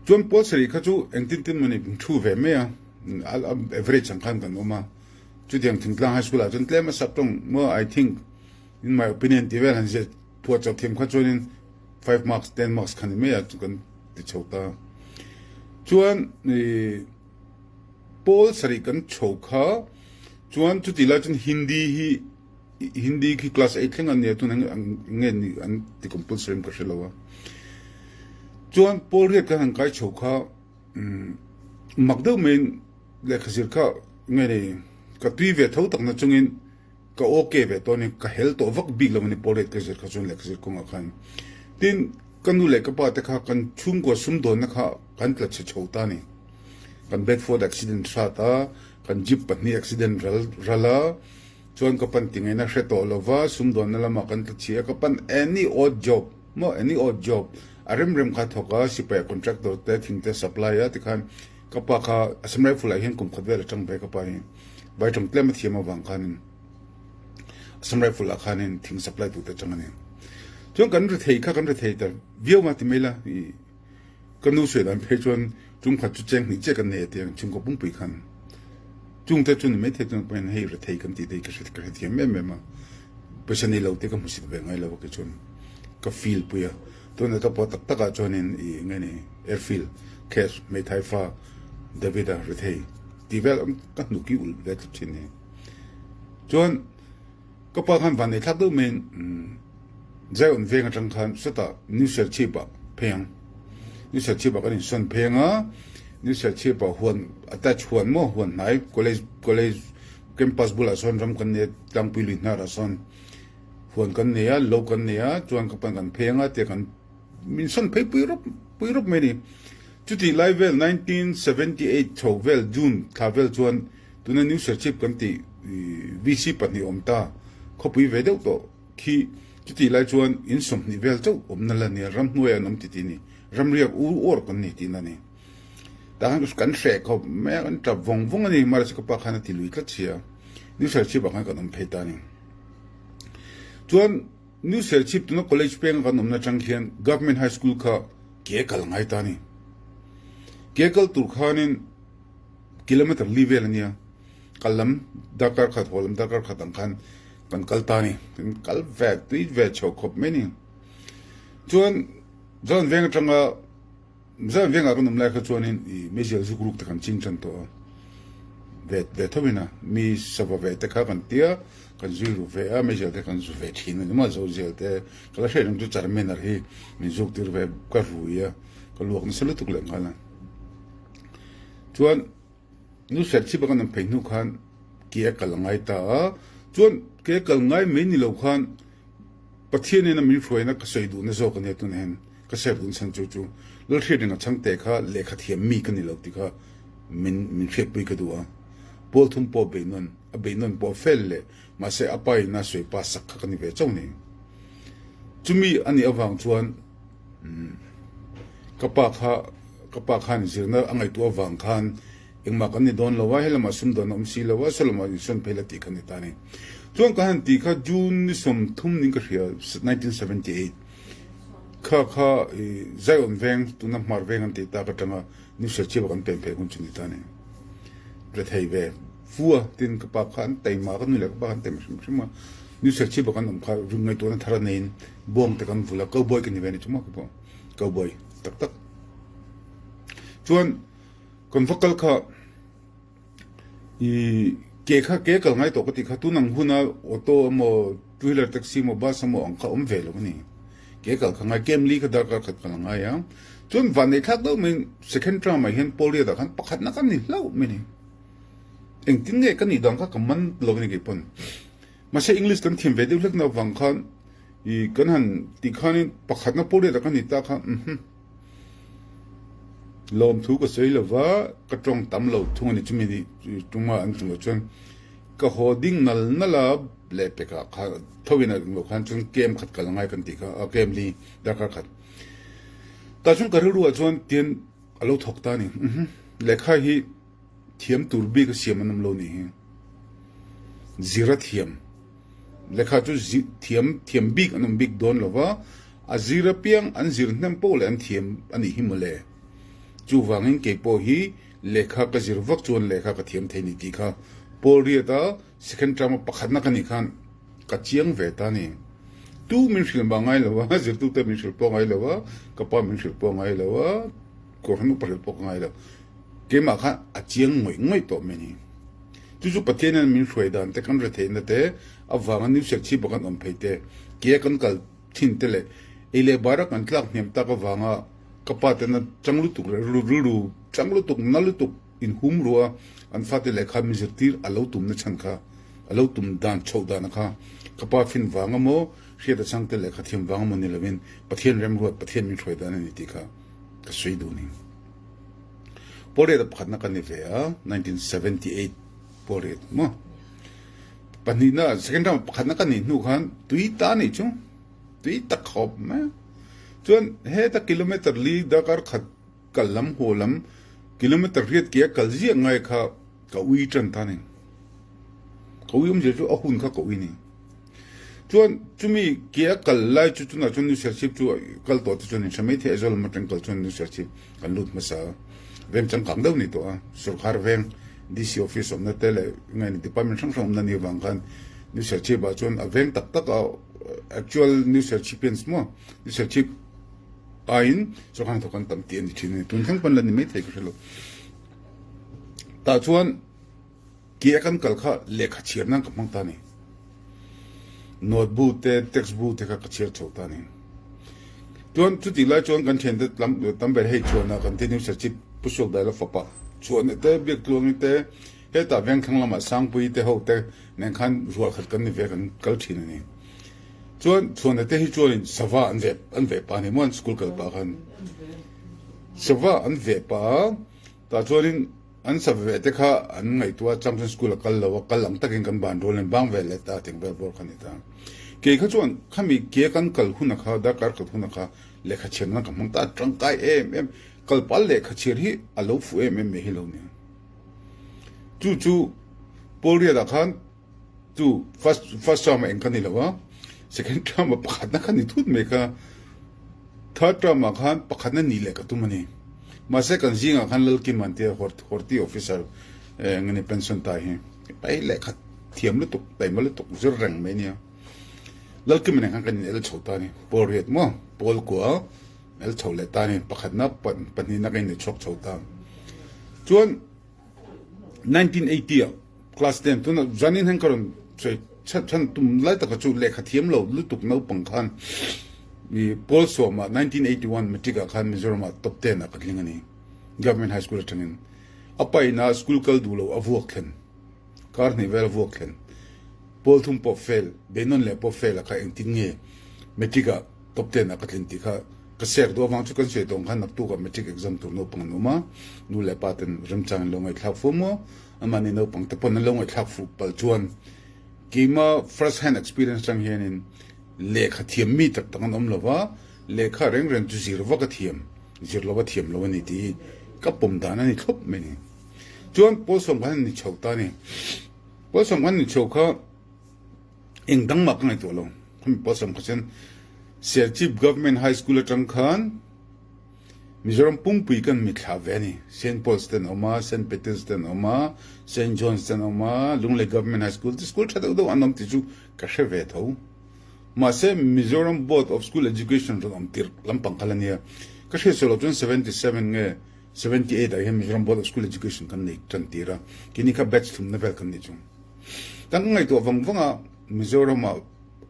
chuan pawl sarih kha chu engtin tin mawni thu ve mai a average ang khan kan awm a chutiang thingtlang high school ah chuan tlem a sap tawng maw I think in my opinion tih vel han ziah phuah chauh thiam kha chuanin 5 marks 10 marks kha ni mai a chu kan ti chho ta chuan i pawl sarih kan chho kha chuan chuti lai chuan hindi hi hindi khi class 8 thleng an nia tun nge ni an ti compulsory ka hre lo a chuan pawl riat kan han kai chho kha mak deuh mai lehkha zir kha nge ni ka tui ve tho tak na chungin Ka ok ve tawh a ni, ka hel tawh vak bik lo a ni Paulette ka zir kha chuan lehkha zir kawngah khan. Tin, ka nu leh ka pa te kha kan chhungkua sumdawnna kha kan tla chhe chho ta a ni. Kan Bedford accident hrat a, kan jeep pahnih accident ral ral a, chuan ka pan tingaihna hre tawh lo va, sumdawnna lamah kan tla chhi a, ka pan any odd job maw, any odd job a rem rem kha thawk a, sipai a contractor te thing te supply a tikhan ka pa kha Assam Rifle ah hian kum khat vel a tang ve ka pa hi. Vai tawng tlem a thiam avang khanin Assam Rifle ah khanin thing supply tu te chang a ni. Chuan kan rethei kha kan rethei ta viau ma ti mai la i ka nu sawi dan phei chuan tum khat chu cheng hnih chiah kan nei a tiang chhungkaw pumpui khan chung te chu ni mai thei chuan pawhin hei rethei kan tih te hi ka hre ka hrethiam em em a pawisa nei lo te ka hmusit ve ngai lo a kei chuan ka feel pui a tuna ka pawh tak tak ah chuanin i nge ni airfield cash hmeithai fa David-a rethei Tih vel ka hnuk hi ulh ve tlat thin ni. Chuan ka pa khan van nei thlak deuh maiin Zion veng atang khan sawtah New Serchhip ah phei ang. New Serchhip ah kan insawn phei ang a, New Serchhip ah huan attach huan maw huan hnai college college campus bulah sawn ram kan nei a tlangpui lui hnarah sawn huan kan nei a lo kan nei a chuan ka pan kan phei ang a tia kan Min sawn phei pui rawp pui rawp mai a ni. Chutih lai vel 1978 chho vel June thla vel chuan tuna New Serchhip kan tih VC pahnih awm ta, khawpui ve deuh tawh khi chutih lai chuan in 20 vel chauh awmna la nia, ramhnuaiah an awm ti ti ni, ramriak ur uar kan ni tihna a ni. Tah khan kan hreh khawp mai a, kan tap vawng vawng a ni, mahse ka pa khan a ti lui tlat si a, New Serchhip ah khan kan awm phei ta a ni. Chuan New Serchhip tuna college peng kan awmna atang khian Government High School kha ke kal ngai ta a ni. Ke kal tur khanin kilometer li vel a nia, kal lam darkar khat haw lam darkar khat ang khan kan kal ta a ni. Kan kal ve tui ve chho khawp mai a ni. Chuan Zan veng atanga Zan vengah kan awm lai kha chuanin i meizial zuk ruk te kan ching tan tawh a, ve ve tho in a, mi sava ve te kha kan tia, kan zui ru ve a, meizial te kan zu ve thin a ni maw, zozial te ka la hriat reng chu Charminar hi min zuk tir ve ka rui a, ka luak nasa lutuk leh nghal a. Chuan nu Serchhip a kan awm phei hnu khan ke a kal a ngai ta a, chuan ke a kal ngai mai ni lo khan Pathianin a min hruaina ka sawi duhna zawk a nia tunah hian ka share duhna chhan chu chu Lalhriatrenga chhangte kha lehkha thiam mi ka ni lo tih kha min min hriatpui ka duh a. Pawl thum pawh beih nawn a beih nawn pawh fel leh mahse a pa in a sawi pa sak kha ka ni ve chauh ni. Chumi a nih avang chuan ka pa kha ka pa khan zirna a ngaihtuah avang khan Engmah kan ni dawn lo a, helamah sumdawn a awm si lo a, sawlamah insawn phei la tih kha ni ta a ni. Chuan ka han tih kha June ni 30 ning ka hria, 1978 kha kha Zion veng, tuna Hmar veng an tih tak atanga New Serchhip-a kan pen phei hun chu ni ta a ni. Rethei ve fu a, tin ka pa kha an taima, ka nu leh ka pa kha an taima hrim hrim a, New Serchhip-a kan awm kha ring ngaihtuahna thar a neiin bawng te kan vul a, cowboy ka ni ve a ni chu maw keipawh, cowboy tak tak. Chuan. Kan va kal kha i ke kha ke kal ngai tawh ka tih kha tun ang huna auto emaw two wheeler taxi emaw bus emaw ang kha awm ve lo a ni. Ke kal kha ngai kem li kha darkar khat kal a ngai a. Chuan van nei thlak deuh mai second term ah hian Pawlriat ah khan pakhatna ka ni hlauh mai ni. Engtin nge ka nih dan kha ka man lo a ni keipawn. Mahse English kan thiam ve deuh hlek na avang khan i kan han tih khanin pakhatna Pawlriat ah ka ni ta kha umm. Lawmthu ka sawi lo va, ka tawng tam lo thung a ni. Chumi ni tuma an chungah chuan ka haw ding nal nal a, lehpekah kha tho in a ring lo khan chuan kem khat kal angai kan tih kha, a kem li darkar khat. Tah chuan ka rilruah chuan tian a lo thawk ta a ni. Lehkha hi thiam tur bik a siam an awm lo nih hi. Zira thiam. Lehkha chu thiam thiam bik an awm bik dawn lo va, a zir apiang an zir hnem poh leh an thiam a nih hi mawle. Chuvangin kei pawh hi lehkha ka zir vak chuan lehkha ka thiam thei ni tih kha Paul Riata second term a pakhatna ka nih khan ka chiang ve ta a ni. Tu min hrilh mah ngai lo a, zirtute min hrilh pawh ngai lo a, ka pa min hrilh pawh ngai lo a, Kohhran upa hrilh pawh ka ngai lo. Keimah khan a chiang ngawih ngawih tawh mai a ni. Chu chu Pathian hian min hruai dan te, kan retheihna te, avanga New Serchhip-a kan awm phei te, ke a kan kal thin te leh ei leh bara kan tlak hniam tak avanga ka pa tena chang lutuk leh rilru chang lutuk, na lutuk inhum ruah an fate lehkha min zirtir a lo tumna chhan kha, a lo tum dan chhoh dana kha ka pa fin vang emaw, hriat a chang te lehkha thiam vang emaw ni lovin Pathian remruat, Pathian min hruai dan a ni tih kha ka sawi duh a ni. Pawlriat a pakhatna ka ni ve a, 1978 Pawlriat maw? Pahnihna, second round pakhatna ka nih hnu khan tui ta nih chu, tui tak khawp mai a. Chuan heta kilometer li darkar khat kal lam haw lam kilometer riat ke a kal ziah ngai kha ka ui tan ta ni. Ka ui awmzia chu a hun kha ka ui ni. Chuan chumi ke a kal lai chu chunah chuan New Serchhip chu kal tawh te chuan in hre mai thei Aizawl lam atang kal chuan New Serchhip kan lut hmasa a, veng changkang deuh ni tawh a, sorkar veng DC office awmna te leh nge ni department hrang hrang awmna ni avang khan New Serchhip ah chuan a veng tak tak a actual New Serchhipians maw New Serchhip aiin sorkar hnathawk an tam tih a ni thin a ni, tun thleng pawn la ni mai thei ka hre lo. Tah chuan. Ke a kan kal kha lehkha chhiar nan ka hmang ta ni. Note bu te, text bu te kha ka chhiar chho ta ni. Chuan chutih lai chuan kan thiante lam tam ber hei chuan a kan New Serchhip Pu Suak Daila fapa chuan te Biaktluangi te hetah Vengthlang lamah Sangpui te ho te nen khan rual khat kan ni ve kan kal thin a ni. Chuan Chhuana te hi chuanin sava an ve an ve pah a ni maw an school kal pah khan sava an ve pah a tah chuanin. An sa ve te kha an ngaihtuah a chang chuan school a kal lo a, kal ang takin kan ban rual in bang ve leh ta tih vel bawr kha a ni ta. Kei kha chuan khami ke kan kal huna kha darkar khat huna kha lehkha chhiar nan ka hmang ta a tangkai em em, kal pal lehkha chhiar hi a lo fuh em em mai hi lo nia. Chu chu Paul Riat-ah khan Chu first first term ah eng ka ni lo a, second term ah pakhatna kha ni thut mai kha, third term ah khan pakhatna ni leh ka tum a ni. Mahse kan zingah khan Lalkim an tia Horti officer eng a ni pension ta hi pai lehkha thiam lutuk taima lutuk zir reng mai nia. Lalkim nen khan kan in el chho ta a ni, pawl riat maw pawl kua el chho leh ta a ni, pakhatna pahnihna kan in chhuak chho ta. Chuan 1980 ah class ten tuna zanin hian ka rawn sawi chhan chhan tum lai taka chu lehkha thiam lo lutuk naupang khan i pawl sawmah 1981 matric ah khan Mizoram ah top ten ah ka tling a ni Government High School atangin a pa ina school kal duh lo a vuak thlen kar hnih vel a vuak thlen pawl thum pawh fail beinawn leh pawh fail a kha engtin nge matric ah Top ten ah ka tlin tih kha ka sek duh avang chu kan sawi tawng khan naktuk ah matric exam tur naupang an awm a, nu leh pa ten remchang an lo ngaihthlak fu maw, amahni naupang te pawn an lo ngaihthlak fuh palh chuan keima first hand experience atang hianin lehkha thiam mi tak tak an awm lo va, lehkha reng reng chu zir vak a thiam, zir lo a thiam lo a ni tih hi ka pawm dan a ni thlawp mai ni. Chuan Pawlsawm khan an ni chho ta a ni. Pawlsawm khan an ni chho kha. Eng dang mah ka ngaihtuah lo. Khami pawh sam kha chuan Serchhip Government High School atang khan Mizoram pumpui kan mitthlah ve a ni. Saint Paul's te an awm a, Saint Peter's te an awm a, Saint John's te an awm a, Lunglei Government High School te school tha deuh deuh an awm tih chu ka hre ve tho. Mahse Mizoram Board of School Education rawn awm tirh lampang kha la nia. Ka hriat sual loh chuan 77 nge 78 ah hian Mizoram Board of School Education kan nei tan tir a, keini kha batch thumna vel kan nih chu. Kan ngaihtuah vang vang a, Mizoramah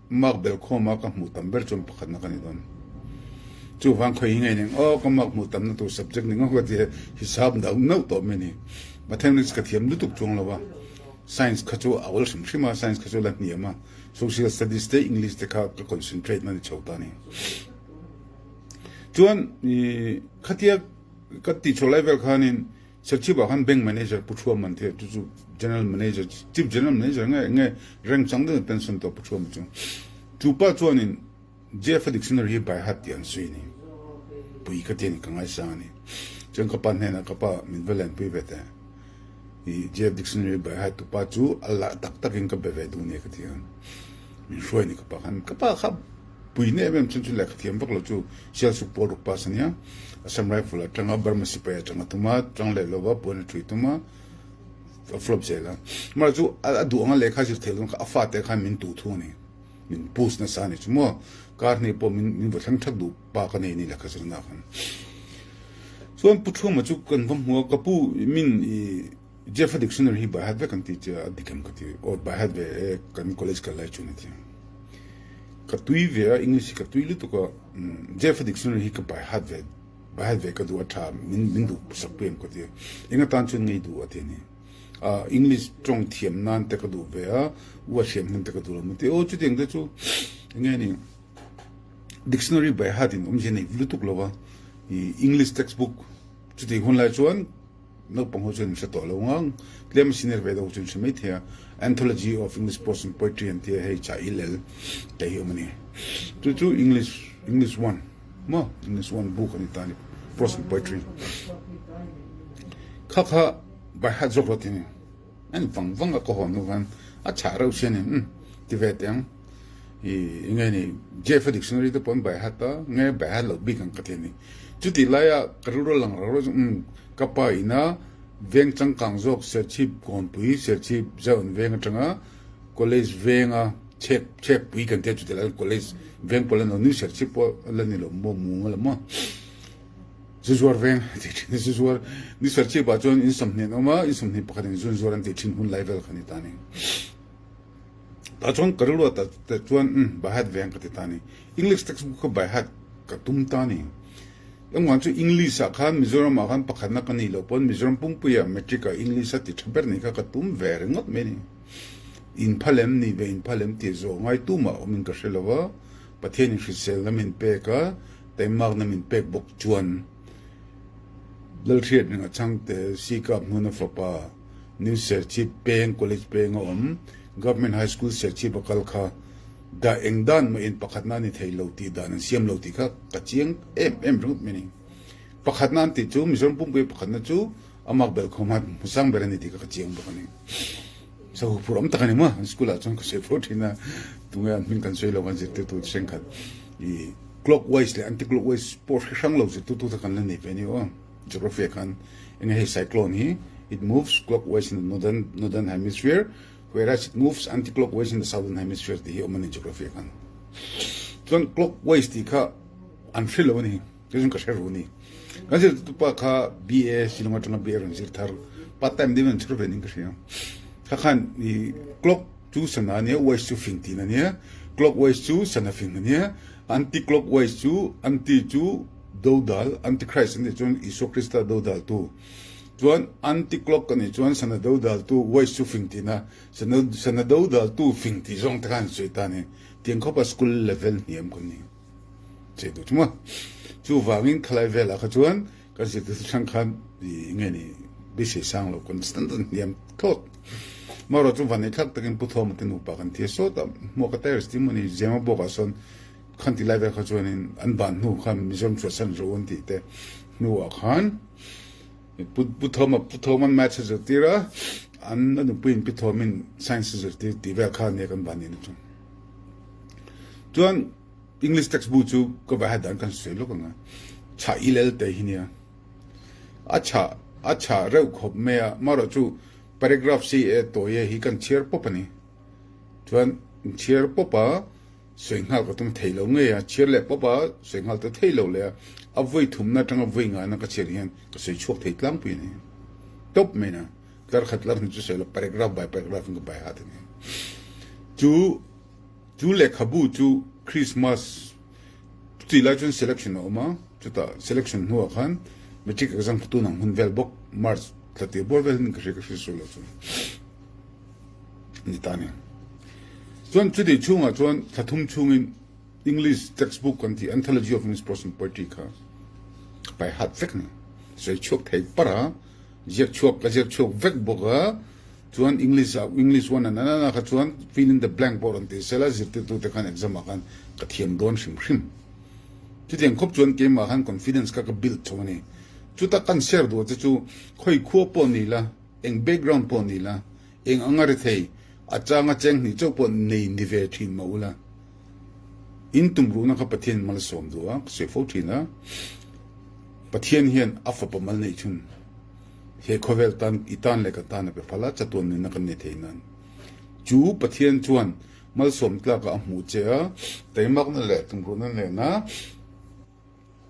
mark belkhawma ka hmuh tam ber chuan pakhatna ka ni dawn. Chuvang khawi hi ngei ning aw ka mark hmuh tamna tur subject ni ngawt hi hisap nauh nauh tawh mai a ni. Mathematics ka thiam lutuk chuang lo a, Science kha chu a awl hrim hrim a, Science kha chu la hniam a, Social Studies te English te kha ka concentrate na ni chho ta a ni. Chuan khatia ka tih chhuah lai vel khanin Serchhip ah khan bank manager Pu Thuam an theh chu chu general manager chief general manager nge nge rank chang deuh in pension tawh Pu Thuam chu chu pa chuanin JF dictionary hi by heart tih an sawi a ni pui ka ti a ni ka ngaisang a ni chuan ka pa hnenah ka pa min va lenpui ve teh i JF dictionary by heart tu pa chu a lah tak takin ka be ve duh nia ka ti a min hruai a ni ka pa khan ka pa kha Pui na em em chun chu lehkha thiam vak lo chu Sialsuk pawl ruk pass a nia. Assam Rifle atanga Burma sipai atanga tum a, tang leh lova puan a thui tum a, a flop zel a. Mara chu a duh anga lehkha zir theih dawn kha a fate khan min tuh thung a ni. Min push nasa a ni chu maw. Kar hnih pawh min min vaw thleng thak duh pa ka nei a ni lehkha zirna ah khan. Chuan Pu Thuama chu kan va hmu a, ka pu min i Jeff-a dictionary hi by heart vek an ti che a dik em ka ti aw by heart ve e kan college kal lai chuan a ti ka tui ve a English hi ka tui lutuk a Jeff-a dictionary hi ka by heart ve by heart ve ka duh a tha min min duh sak pui em ka ti eng atan chuan ngei duh a ti a ni a English tawng thiam nan te ka duh ve a u a hriam nan te ka duh lo maw ti aw chutiang te chu enge ni dictionary by heart in awmzia nei lutuk lo va English textbook chutih hun lai chuan Naupang ho chuan in hre tawh lo ngang. Tlem a senior ve deuh chu in hre mai thei a. Anthology of English Prose and Poetry an tia hei cha il el te hi awm a ni. Chu chu English English one maw English one book a ni ta a ni Prose and Poetry. Kha kha by heart zawk lo ti a ni. En vang vang a ka hawn hnu khan a chah reuh si a ni. Umm ti ve teh ang. I nge ni Jeff-a dictionary te pawh an by heart a, nge by heart loh bik ang ka ti a ni. Chutih laia ka rilru lang rau rau chu umm ka pa ina veng changkang zawk Serchhip Kawnpui, Serchhip Zion veng atanga college venga chhek chhekpui kan tia chutih lai college veng pawh la ni lo, New Serchhip pawh la ni lo maw mu nga la maw Zuzuar veng an tih thin a Zuzuar New Serchhip ah chuan in 20 an awm a, in 21 in Zunzuar an tih thin hun lai vel kha ni ta a ni. Tah chuan ka rilru ah tah chuan umm by heart ve ang ka ti ta a ni. English textbook kha by heart ka tum ta a ni. Engvang chu English ah khan Mizoram ah khan pakhatna ka nih loh pawn Mizoram pumpuia matric ah English a ti tha ber nih kha ka tum ve ringawt mai a ni. Inpha lem nih ve inpha lem tih zawh ngai tumah awmin ka hre lo va, Pathianin hriselna min pek a, taimakna min pek bawk chuan. Lalhriat Ringa Chhangte, Sikap Hmuna fapa, New Serchhip peng College penga awm, Government High School Serchhip a kal kha dah eng dan maw in pakhatna a ni thei lo tih dan an siam lo tih kha ka chiang em em ringawt mai a ni. Pakhatna an tih chu Mizoram pumpui pakhatna chu a mak belh khawm a hmusang ber a ni tih kha ka chiang bawk a ni. Sahu phur awm tak a ni maw? An school ah chuan ka sawi fo thin a, tunge an hming kan sawi lo kan zirtirtu thenkhat i clockwise leh anti-clockwise pawh hre hrang lo zirtirtu te kan la nei ve a ni aw. Geography ah khan enge hei cyclone hi it moves clockwise in the northern northern hemisphere whereas it moves anti-clockwise in the southern hemisphere tih hi awm a ni geography ah khan. Chuan clockwise tih kha an hre lo a ni. Chu chuan ka hre ru ni. Kan zirtirtu pa kha BA Shillong atanga BA rawn zir thar part time deuhin an chhur ve ning ka hria. Kha khan i clock chu sana ania, wise chu fing tihna ania, clockwise chu sana fing ania, anti clockwise chu anti chu dodal, antichrist an tih chuan Isua Krista dodal tu. Chuan anti clock a nih chuan sana dodal tu, wise chu fing tihna, sana sana dodal tu fing tih zawng te khan an sawi ta a ni. Tiang khawpa school level hniam kan ni. Che duh chu maw. Chuvangin khalai velah kha chuan kan zirtirtu hrang khan i nge ni beisei sang lo kan standard hniam thlawt. Marawh chu vanneih thlak takin Pu Thawma te nupa kan thi a sawt a, hmuaka terrace tih maw ni Zema bawkah sawn khan ti lai vel kha chuanin an ban hnu khan Mizoram chhuahsan ro an tih te hnuah khan Pu Pu Thawma Pu Thawma'n Maths a zirtir a, an a nupuiin Pi Thawmin Science a zirtir tih vel kha ania kan ban nen aṭang. Chuan English text bu chu ka vai dan kan sawi lawk ang a, chhah i lel te hi nia. A chhah a chhah reuh khawp mai a, marawh chu paragraph si e tawi e hi kan chhiar pawp a ni. Chuan chhiar pawp a sawi nghal ka tum thei lo ngei a, chhiar leh pawp a sawi nghal ta thei lo leh a, a vawi thumna atanga vawi ngaina ka chhiar hian ka sawi chhuak thei tlangpui a ni. Tawp mai na, tlar khat tlar hnu chu sawi lo paragraph by paragraph in ka bai hat a ni. Chu Chu lehkhabu chu Christmas chutih lai chuan selection a awm a, chutah selection hnuah khan matric exam kha tun ang hun vel bawk March thla tir bawr vel hian ka hria ka hria sual lo chuan ni ta a ni. Chuan chutih chhungah chuan thla thum chhungin English textbook kan tih Anthology of English Prose and Poetry kha ka pai hat vek a ni. Sawi chhuak thei par a, ziak chhuak ka ziak chhuak vek bawk a. Chuan English ah English one an an a kha chuan fill in the blank pawh rawn ti sela zirtirtu te khan exam ah khan ka thiam dawn hrim hrim. Chutiang khawp chuan keimah khan confidence kha ka build chho a ni. Chuta kan share duh che chu khawi khua pawh ni la, eng background pawh ni la, eng anga ri thei, a changa cheng hnih chauh pawh nei ni ve thin mah ula. In tumruhna kha Pathian mal sawm duh a, ka sawi fo thin a, Pathian hian a fapa mal neih chhun. He khawvel tan i tan leh ka tan a pe phal a, chatuan nunna kan nei thei nan. Chu Pathian chuan malsawm tlakah a hmuh che a, teimakna leh tumruhna nena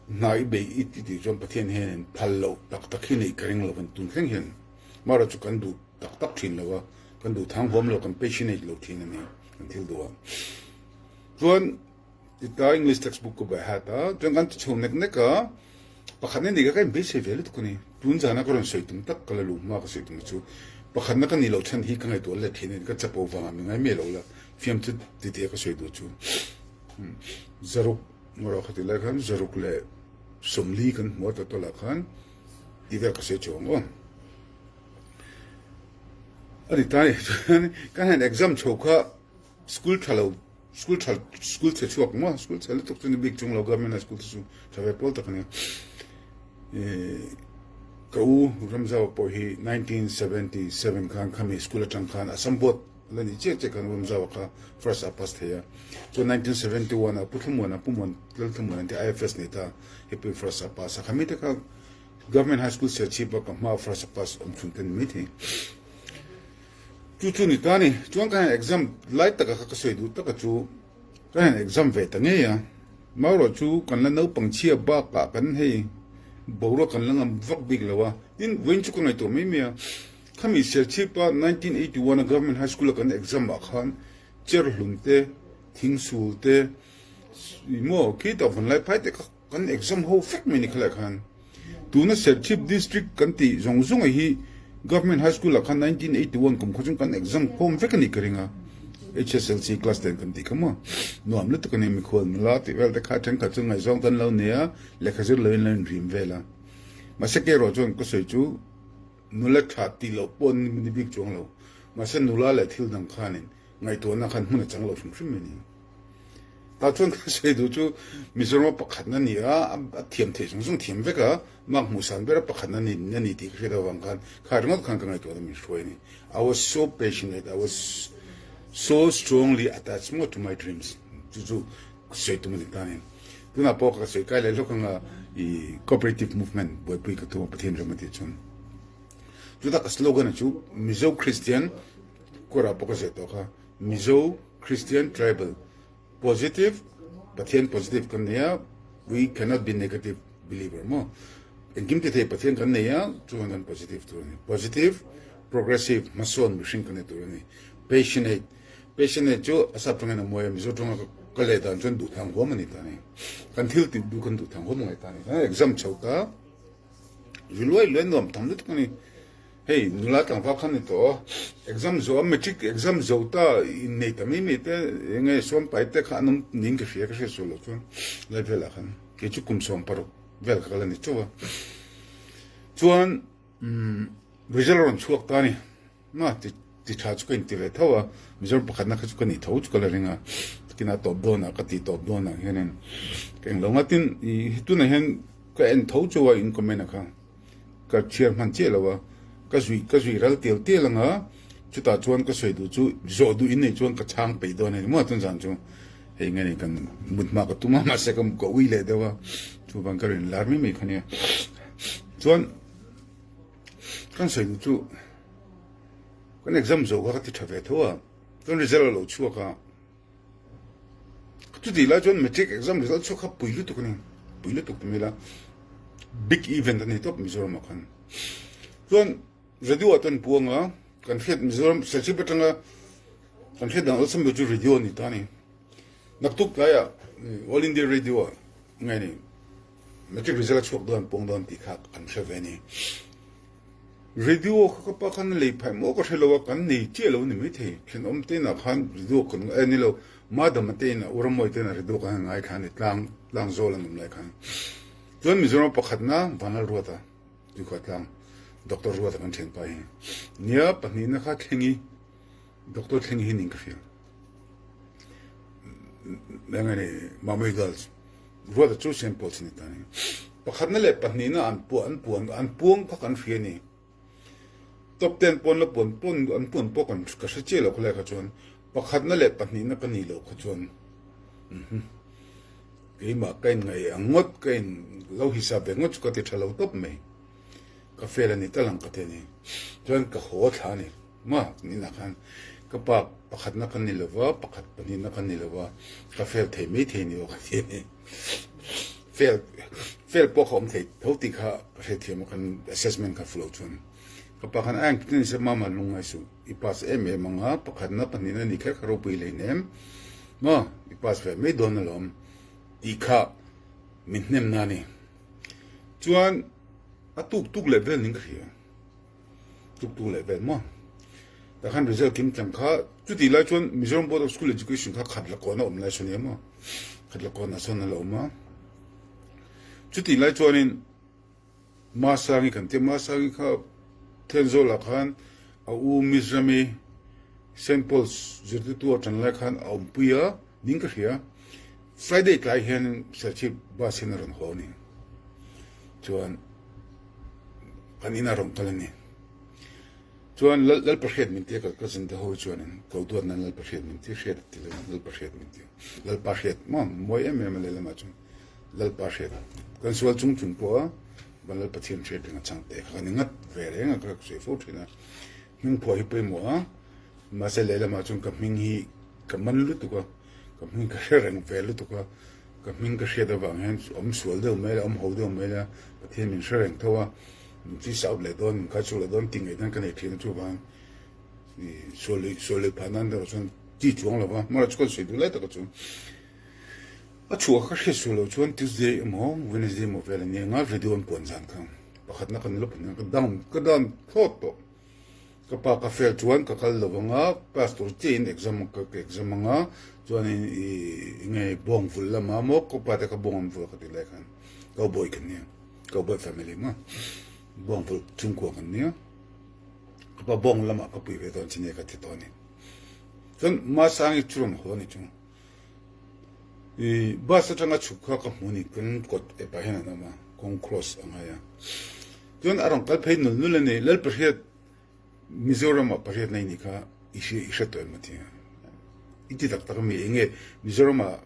hna i bei i ti tih chuan Pathian hianin phal loh tak tak hi neih ka ring lo kan tun thleng hian. Mara chu kan duh tak tak thin lo a, kan duh thang huam lo, kan passionate lo thin a ni kan thil duh a. Chuan Tita English textbook ka bai hat a, chuan kan ti chho nek nek a, pakhatna ni kha ka inbeisei ve lutuk a ni. Tun zana ka rawn sawi tum tak ka la luh hma ka sawi tum chu pakhatna ka nih loh chhan hi ka ngaihtuah let thin a ni, ka chapo vangah mi ngai miah lo la, fiamthu titi a ka sawi duh chu zaruk ngawrh kha ti lai khan zaruk leh 40 kan hmu a total ah khan ti vel ka sawi chuang aw. A ni ta ni chuan kan han exam chho kha school tha lo School tha school chhe chhuak maw school chhe lutuk chu ni bik chung lo government high school te chu tha ve pawl tak a nia ka u Ramzau pawh hi 1977 khan khami school atang khan Assam board la ni chiah chiah khan Ramzau kha first a pass thei a chuan 1971 a Pu Thlamuana Pu Muan Lal Thlamuana an ti IFS nei ta hepui first a pass a khami te kha government high school Serchhip a ka hma first a pass awm chhun te ni maithei. Chu chu ni ta ni. Chuan ka han exam lai taka kha ka sawi duh taka chu ka han exam ve ta ngei a. Marawh chu kan la naupang chhia bakah kan hei boruak kan la ngam vak bik lo a. Tin, vawiin chu ka ngaihtuah mai mai a. Khami Serchhipa 1981 a Government High School a kan exam ah khan cherhlun te, thingsul te, ih maw khitah vanlai phai te kha Kan exam ho vek mai ni khalai khan. Tuna Serchhip District kan tih zawng zawng hi Government High School ah khan 1981 kum khaw chuan kan exam khawm vek a nih ka ring a. HSLC class ten kan tih kha maw. Nuam lutuk a ni mikhual nula tih vel te kha thenkhat chu ngaihzawng te an lo nei a, lehkha zir loin lo inrim vel a. Mahse kei erawh chuan ka sawi chu nula tha tih loh pawh ni bik chuang lo. Mahse nula leh thil dang khanin ngaihtuahna khan hmun a chang lo hrim hrim mai ni. Tah chuan ka sawi duh chu Mizoram a pakhatna ni a, a thiam theih zawng zawng thiam vek a, mark hmuhsan ber a pakhatna ni na ni tih ka hriat avang khan kha ringawt khan ka ngaihtuahna min hruai a ni. I was so passionate, I was so strongly attached more to my dreams. Chu chu sawi tum a ni ta a ni. Tunah pawh ka sawi kai leh hlawk anga i cooperative movement buaipui ka tum a Pathian ram a tih chuan. Chutah ka slogan a chu Mizo Christian kawrah pawh ka ziah tawh kha Mizo Christian Tribal Positive Pathian positive kan nei a we cannot be negative believer maw engkim ti thei Pathian kan nei a chuan kan positive tur a ni positive progressive hmasawn mihring kan ni tur a ni passionate passionate chu a sap tangin a mawi a Mizo tawnga ka leh dan chuan duhthang huam a ni ta ni kan thil tih duh kan duhthang huam a ngai ta ni exam chho ta Ri luai luai nuam tham lutuk a ni. Hei nula tlangval kha ni tawh a, exam zo a matric exam zo ta innei ta mai mai te eng nge sawm pai te kha an awm niin ka hria ka hriat sual loh chuan lai velah khan kei chu kum 16 vel kha ka la ni chauh a. Chuan umm result a rawn chhuak ta a ni. Ma ti ti tha chu ka inti ve tho a, Mizoram pakhatna kha chu ka nih tho chu ka la ring a, takin a tawp dawnah ka tih tawp dawnah hianin ka englo nga tin ih tunah hian ka en tho chu a in comment a kha ka chhiar hman chiah lo a, ka zui ka zui ral tial tial anga chutah chuan ka sawi duh chu zawh duh in nei chuan ka chhang peih dawn a ni maw tun zan chu hei nge ni kan mut hma ka tum a mahse ka ka ui leh deuh a chuvang ka rawn lar mai mai kha nia chuan kan sawi duh chu. Kan exam zo kha ka ti tha ve tho a, chuan result a lo chhuak a, chutih lai chuan matric exam result chhuak kha pui lutuk a ni, pui lutuk ti mai ila big event a ni tawp Mizoram ah khan. Chuan radio ah chuan puang a, kan hriat Mizoram Serchhip atanga kan hriat dan awlsam ber chu radio a ni ta a ni. Naktuk tlaiah All India Radio ah nge ni matric result a chhuak dawn puang dawn tih kha kan hre ve a ni. Radio kha ka pa khan a lei phai maw ka hre lo a, kan nei chiah lo a ni maithei. Thenawm te inah khan radio kan eh ni lo, Madama te inah Uramawi te inah radio kan han ngaithla a ni, tlang tlang zawl an awm lai khan. Chuan Mizoram pakhatna Vanlal Ruata chu kha tlang Doctor Ruata kan thianpa hi. Nia pahnihna kha Thlengi, Doctor Thlengi hi ning ka hria. Eng nge ni Mamui Girls. Ruata chu Saint Paul's a ni ta a ni. Pakhatna leh pahnihna an puah an puan an puang kha kan hria a ni. Top ten pawn la puan pawn an puan pawh kan ka hre chiah lo khawlai kha chuan pakhatna leh pahnihna ka nih loh kha chuan mhm keimah ka in ngaih ang ngawt ka in lo hisap ve ngawt chu ka ti tha lo tawp mai. Ka fail a ni tal ang ka ti a ni. Chuan ka haw thla a ni. Ma, ninah khan ka pa pakhatna ka ni lova, pakhat pahnihna ka ni lova, ka fail thei mai thei ni aw ka ti a ni. Fail, fail pawh ka awm thei tho tih kha ka hrethiam a, kan assessment kha fuh loh chuan. Ka pa khan a engtin nise mama lungngai suh, i pass em em ang a, pakhatna pahnihna ni kher kha ropui hleinem, maw, i pass ve mai dawn alawm tih kha min hnem na a ni. Chuan a tuk tuk leh vel ning ka hria. Tuk tuk leh vel maw. Tah khan result kim tlang kha chutih lai chuan Mizoram Board of School Education kha khat la kawn a awm lai sawn nia maw. Khat la kawn ah sawn a la awm a. Chutih lai chuanin Masangi kan tia Masangi kha Thenzawl ah khan a u Mizrami Saint Paul's zirtirtu a tan lai khan a awmpui a ning ka hria. Friday tlai hian Serchhip bus hian a rawn haw a ni. Chuan kan inah rawn kal a ni. Chuan Lal Lalpa hriat min tia ka zin te ho chuanin ko duat nan Lalpa hriat min ti hriat a ti lo Lalpa hriat min ti. Lalpa hriat maw mawi em em a lehlamah chuan Lalpa hriat kan sual chung chung pawh a van Lalpa thian hriat reng a chang teh kha ka ni ngat ve reng a ka sawi fo thin a. Hming phuah hi pawimawh a mahse lehlamah chuan ka hming hi ka man lutuk a ka hming ka hre reng ve lutuk a. Ka hming ka hriat avang hian awm sual deuh mai la, awm ho deuh mai la, Pathian min hre reng tho a, min chi sauh leh dawn, min khai chhuak leh dawn tih ngaihdan ka nei thin a, chuvang sual lui sual lui phah nan erawh chuan chi chuang lo va, hmara chu kan sawi duh lai taka chu a chhuah ka hriat sual loh chuan Tuesday emaw Wednesday emaw vel a nia nga video an puan zan kha pakhatna ka ni lo pahnih ka down ka down thlawt tawh. Ka pa ka fail chuan ka kal lo anga class tur chiah in exam ka exam anga chuan in i nge bawng vul lama maw ka pa te kha bawng an vul ka ti lai khan cowboy ka nia. Cowboy family maw bawng vulh chhungkua kan nia ka pa bawng lamah ka pui ve dawn chi nia ka ti tawh a ni. Chuan Masangi chu rawn haw a ni chu. I bus atanga chhuk kha ka hmu a ni kan kawt epah hian an awm a kawng cross a ngai a. Chuan a rawn kal phei nul nul a ni Lalpahriat Mizoram ah pariat nei nih kha i hria i hre tawh em a ti a. I ti tak tak a mi enge Mizoram ah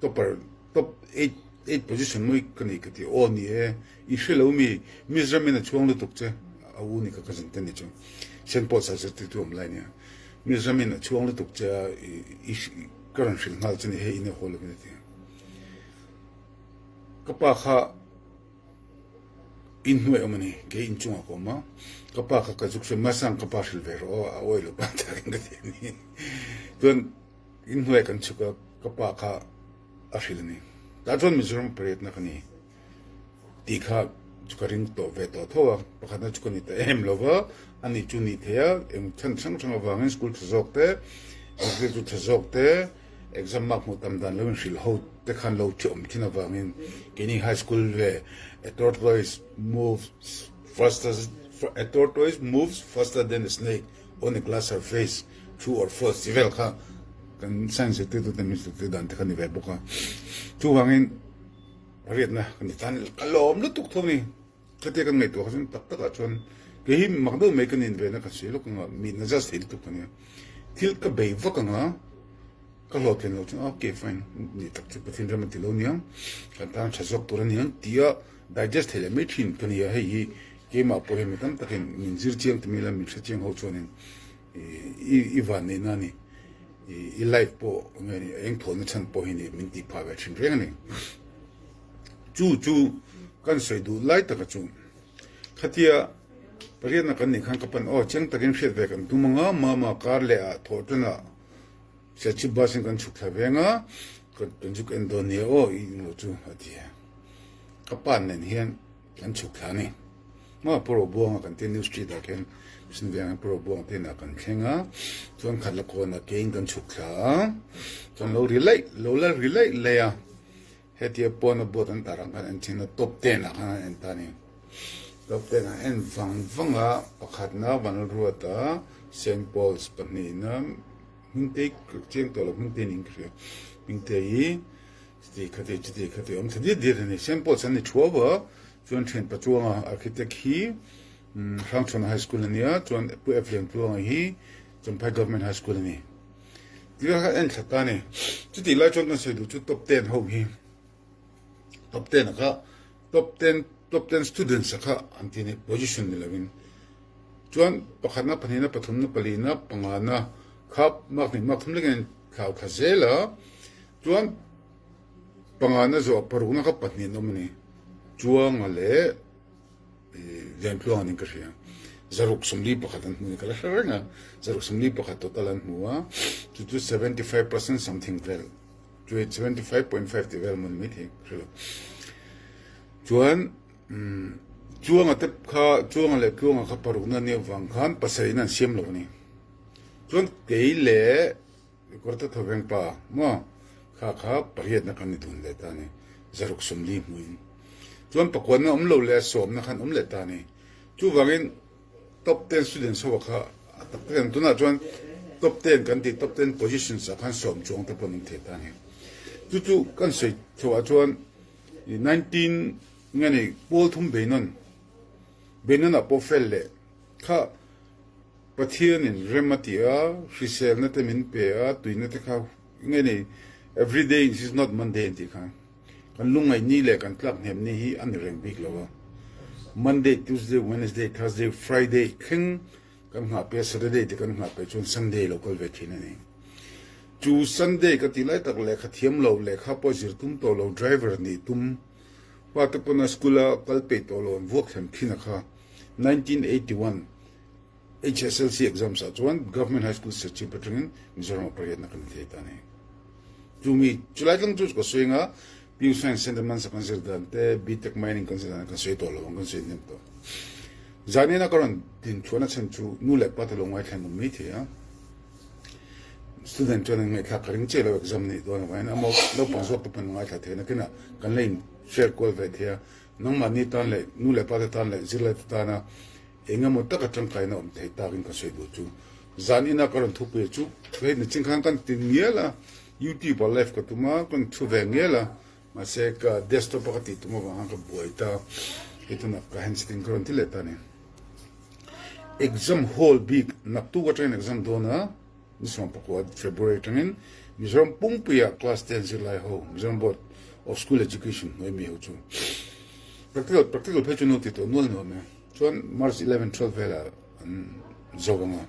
topper top eight position mawi ka nei ka ti aw ni e i hre lo mi Mizoram in a chhuang lutuk che a u ni kha cousin te ni chu Saint Paul's ah zirtirtu awm lai nia Mizoram in a chhuang lutuk che a i ka rawn hrilh nghal che ni hei in a haw lovin a ti a. Ka pa kha Inhnuai awm a ni, kei inchungah ka awm a, ka pa kha ka zuk sawi Masang ka pa hrilh ve rawh aw, a awi lo pa takin ka ti a ni. Chuan inhnuai kan chhuk a, ka pa kha a hrilh a ni. Tah chuan Mizoram pariatna ka ni tih kha chu ka ring tawh ve tawh tho a, pakhatna chu ka ni ta em lo va, a ni chu ni thei a, eng chhan hrang hrang avangin school tha zawk te, zirtirtu tha zawk te, Exam mark hmuh tam dan lo in hrilh ho te khan lo thi awm thin avangin keini high school ve a tortoise moves faster a tortoise moves faster than a snake on a glass surface true or false ti vel kha kan science zirtirtu ten min zirtir dan te kha ni ve bawk a chuvangin pariatna kan ti tan ka lawm lutuk tho ni khatia kan ngaihtuah kha chuan tak takah chuan kei hi mak deuh mai ka nin ve na ka sawi lawk anga mi na just thei lutuk ka nia thil ka bei vak anga ka hlawhtlin loh chuan okay fine ni tak chu Pathian ram a ti lo niang kan tan tha zawk tur a niang tia digest thei leh mai thin ka nia hei hi keimah pawh hian mi tam takin min zir chiang ti mai ila min hre chiang ho chuanin i i van neihna a ni i life pawh nge ni eng thawhna chhan pawh hi ni min tih phah ve thin reng a ni. Chu chu kan sawi duh lai taka chu khatia pariatna kan nih khan ka pan aw chiang takin hriat ve kan tum anga mama kar leh ah thawh tanah Serchhip bus in kan chhuk thla veng a kan zuk en dawn nia aw i englo chu a ti a ka pa nen hian kan chhuk thla a ni maw Pu Robuanga kan tia New Street ah khian Mission veng ah Pu Robuanga te inah kan thleng a chuan khat la kawnah keiin kan chhuk thla a chuan lo ri laih lo la ri laih laih a. Hetia pawn a board an tar ang khan en thin a, top ten ah khan an en ta a ni. Top ten ah en vang vang a, pakhatna Vanlalruata, Saint Paul's pahnihna Hmingtei chiang tawh lo Hmingtei niin ka hria. Hmingtei hi chuti khati chuti khati awm thla diat diat a ni. Saint Paul's an ni thuau a, chuan thian Pachuanga architect hi Hrangchhuana High School a nia, chuan Pu F Liantluanga hi Champhai Government High School a ni. Tih kha en thla ta a ni. Chutih lai chuan kan sawi duh chu top ten ho hi top ten a kha top ten top ten students a kha an ti a ni position ni lovin chuan pakhatna pahnihna pathumna palihna pangana kha mark hnih mark thum lekin an thlau thla zel a chuan pangana zawh parukna kha pahnih an awm a ni chuanga leh Liantluang anin ka hria. Zaruk 41 an hmu ni ka la hre reng a. Zaruk 41 total an hmu a. Chu chu 75% something vel. Chu 75.5 ti vel mun mai thei ka hre lo. Chuan Chuanga te kha Chuanga leh Tluanga kha parukna nia vang khan pasarih in an siam lo a ni. Chuan kei leh Kawrta Thawveng pa maw kha kha pariatna kan ni dun leh ta a ni, zaruk 40 hmuin. Chuan pakuanna awm lo leh sawmna khan awm leh ta a ni. Chuvangin top ten students ho kha a tak tak em tunah chuan top ten kan tih top ten positions ah khan sawm chuang te pawh an awm thei ta a ni. Chu chu kan sawi chhuah chuan 19 nge ni pawl thum beinawn beinawn ah pawh fel leh kha Pathianin rem a ti a, hriselna te min pe a, tuina te kha nge ni every day is not Monday an tih kha kan lungngaih ni leh kan tlak hnem ni hi a ni reng bik lo a. Monday, Tuesday, Wednesday, Thursday, Friday thleng kan nghah pe a, Saturday te kan nghah pe chuan Sunday lo kal ve thin a ni. Chu Sunday ka tih lai tak lehkha thiam lo, lehkha pawh zir tum tawh lo, driver nih tum, pa te pawn a school a kal peih tawh lo an vuak thlem thin a kha 1981 HSLC exams ah chuan Government High School Serchhip atangin Mizoram ah pariatna kan thei ta a ni. Chumi chulai tlang chu ka sawi anga PU Science Center Mansa kan zir dan te, BTech Mining kan zir dan kan sawi tawh lo ang kan sawi hnem tawh. Zanina ka rawn din chhuahna chhan chu nu leh pa te lo ngaithla an awm mai thei a. Student chuan an ngaihthlak ka ring chiah lo exam neih dawn avangin amaw naupang zawk te pawn an ngaithla thei nakinah kan la in share kual ve thei a. Nangmahni tan leh nu leh pate tan leh zirlaite tana eng emaw taka tangkaina awm thei takin ka sawi duh chu. Zan ina ka rawn thupui chu hei nachin khan kan ti ngial a, YouTube ah live ka tum a, ka rawn thu ve ngial a, mahse ka desktop a ka tih tum avang khan ka buai ta, hei tunah ka handset in ka rawn ti leh ta a ni. Exam hall bik naktuk atangin exam dawn a. Ni 14 February atangin Mizoram pumpuia class 10 zirlai ho Mizoram Board of School Education hnuai mi ho chu practical practical phei chu no ti tawh nual nuam e chuan March 11 12 velah an zo anga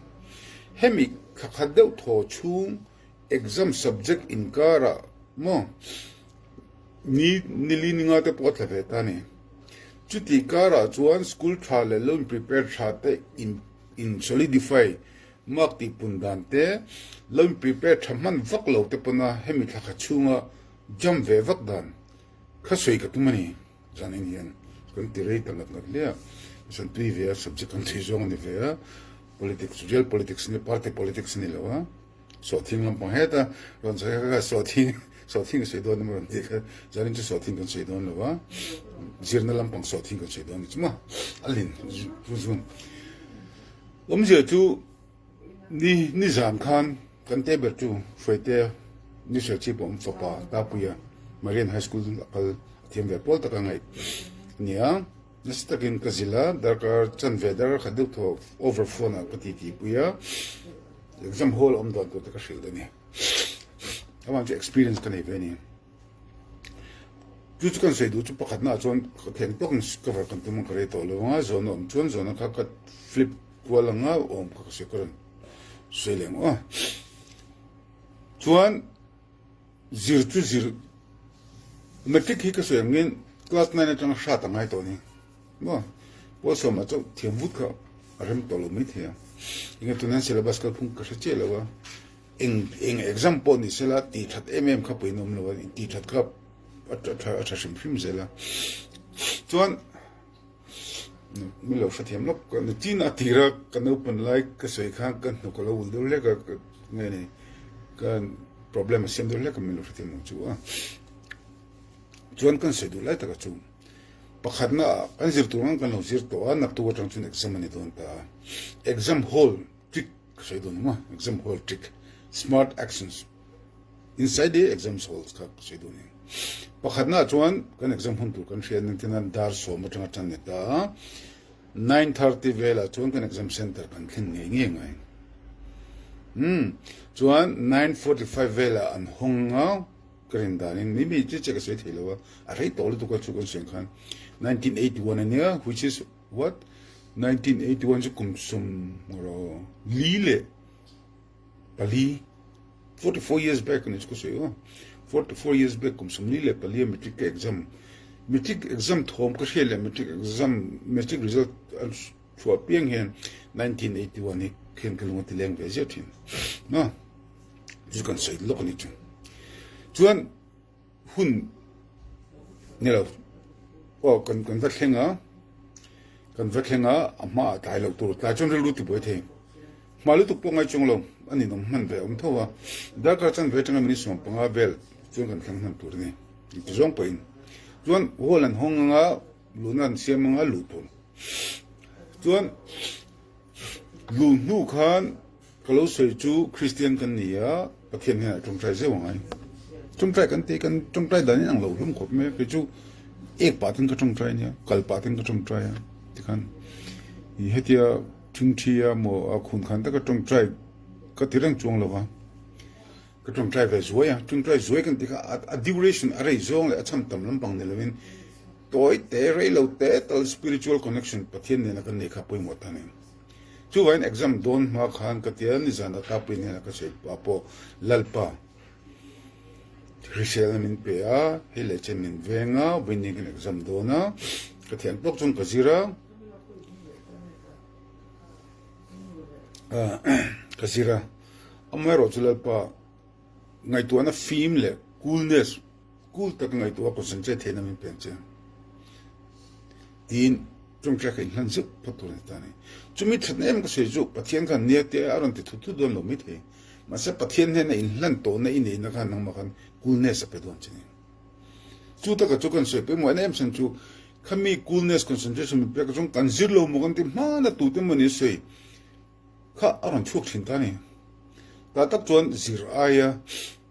hemi thla khat deuh thaw chhung exam subject inkara maw ni nili ninga te pawh a tla ve ta ni chuti karah chuan school tha leh lo in prepare tha te in in solidify Mark tih pun dan te, lo in prepare tha hman vak lo te pawn a hemi thla khat chhunga jump ve vak dan kha sawi ka tum a ni. Zanin hian kan ti rei ta ngat ngat hle a, san tui ve a, subject kan tui zawng a ni ve a, politics, real politics ni, party politics a ni lo a, sawhthing lampang heta rawn sawi kha kha sawhthing, sawhthing ka sawi dawn emaw rawn tih kha zanin chu sawhthing kan sawi dawn lo a, zirna lampang sawhthing kan sawi dawn a ni chu maw, a lin zu zun. Awmzia chu ni nizan khan kan te ber chu Hruaite Ni Serchhip a awm fapa Tapuia Marian High School a kal a thiam ve pawl taka ngaih a ni a. Nasa takin ka zil a, darkar chanve darkar khat deuh thaw over phone ah ka titi pui a, exam hall a awm dan tur te ka hrilh a ni. Amah chu experience ka nei ve a ni. Chu chu kan sawi duh chu pakhatnaah chuan ka theng tawkin cover kan tum ang ka rei tawh lo ang a, zawhna awm chuan zawhna kha ka flip kual ang a, awm kha ka sawi ka rawn sawi leh ang aw. Chuan zir chu zir matric hi ka sawi angin class nine atanga hrat a ngai tawh a ni maw, pawl sawmah chauh thiam vut kha a rem tawh lo maithei a, enge tunah hian syllabus kalphung ka hre chiah lo a. Eng eng exam pawh ni sela tih that em em kha pawhin awm lo a, tih that kha a tha a tha hrim hrim zel a. Chuan min lo hrethiam lawk ka ni chin a tira ka naupang lai ka sawi khan ka hnuk a lo ul deuh hlek a nge ni ka problem a siam deuh hlek a min lo hrethiam ang chu a. Chuan kan sawi duh lai taka chu pakhatna ah kan zir tur ang kan lo zir tawh a naktuk atang chuan exam a ni dawn ta a. Exam hall Trick ka sawi dawn emaw exam hall trick smart actions inside the exam hall kha ka sawi dawn eng pakhatna chuan kan exam hun tur kan hria nan tina dar sawm atanga tan ni ta a 9:30 velah chuan kan exam center kan thlen ngei ngei ngai hmm chuan 9:45 velah an hawng a ka rin danin mi mi chi che ka sawi thei lo a a rei tawh lutuk a chu kan sawi khan 1981 ania which is What? 1981 chu kum 44, 44 years back ani chu ka sawi aw. 44 years back kum 44 a matric ka exam. Matric exam thawm ka hria leh matric exam matric result an chhuah piang hian 1981 hi khian ka lung a ti leng ve ziah thin. Ma chu kan sawi lawk ani chu. Chuan Hun ni lo aw kan kan va thleng a, kan va thleng a, a hma ah tlai loh tur tlai chuan rilru ti buai thei. Hma lutuk pawh ngai chuang lo, a ninawm hman ve awm tho a, darkar chanve atanga minute 15 vel chuan kan thleng hman tur a ni inti zawng pawhin. Chuan hall an hawng anga luhna an siam anga luh tur chuan luh hnu khan Ka lo sawi chu Kristian kan ni a, Pathian hnenah tawngtai zeuh ang ai. Tawngtai kan tih kan tawngtai dan in ang lo hlawm khawp mai a, kei chu ek pah ten ka tawngtai ania, kal pah ten ka tawngtai a tikhan i hetia thingthi a maw a khun khan taka tawngtai ka ti reng chuang lo va, ka tawngtai ve zuai a, tawngtai zuai kan tih kha a duration a rei zawng leh a chhan tam lampang ni lovin tawi te rei lo te tal spiritual connection Pathian nena kan neih kha pawimawh ta a ni. Chuvain exam dawn hma khan ka tia nizan a tlakpui hnenah ka sawi pah pawh Lalpa hriselna min pe a, hei leh chen min veng a, vawiin kan exam dawn a, ka thiam tawk chuan ka zir a, ka zir a, amaherawh chu Lalpa ngaihtuahna fim leh coolness Cool taka ngaihtuah a concentrate theihna min peng che tiin tawngtai ka inhlan zeuh phawt tur a ni ta a ni. Chumi thatna em ka sawi chu Pathian khan nia te a rawn ti thut thut dawn lo maithei. Mahse Pathian hnena inhlan tawhna i neihna khan nangmah khan coolness a pe dawn che ni. Chu taka chu kan sawi pawimawh en em chhan chu. Khami coolness concentration min pek zawng kan zir lo maw kan ti hmana tute maw ni sawi kha a rawn chhuak thin ta a ni. Tah tak chuan zir aia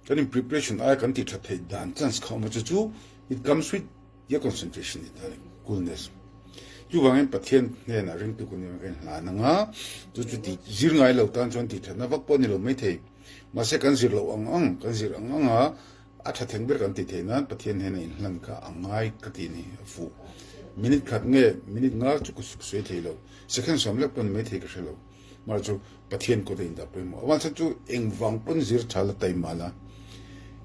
kan in preparation aia kan tih that theih dan chance kha awm a chu chu it comes with your concentration ni ta a ni coolness. Chuvangin Pathian hnenah ringtu kan nih kan hlan anga chu chu tih zir ngai lo tan chuan tih thatna vak pawh a ni lo maithei. Mahse kan zir loh ang ang kan zir ang ang a A tha theng ber kan ti theih nan Pathian hian a inhlan kha a ngai ka ti ni a fuh. Minute khat nge minute nga chu ka sawi thei lo, second sawm lek pawn mai thei ka hre lo. Mahse chu Pathian kawt a indah pawimawh. Avan chhan chu engvang pawn zir tha la taima la,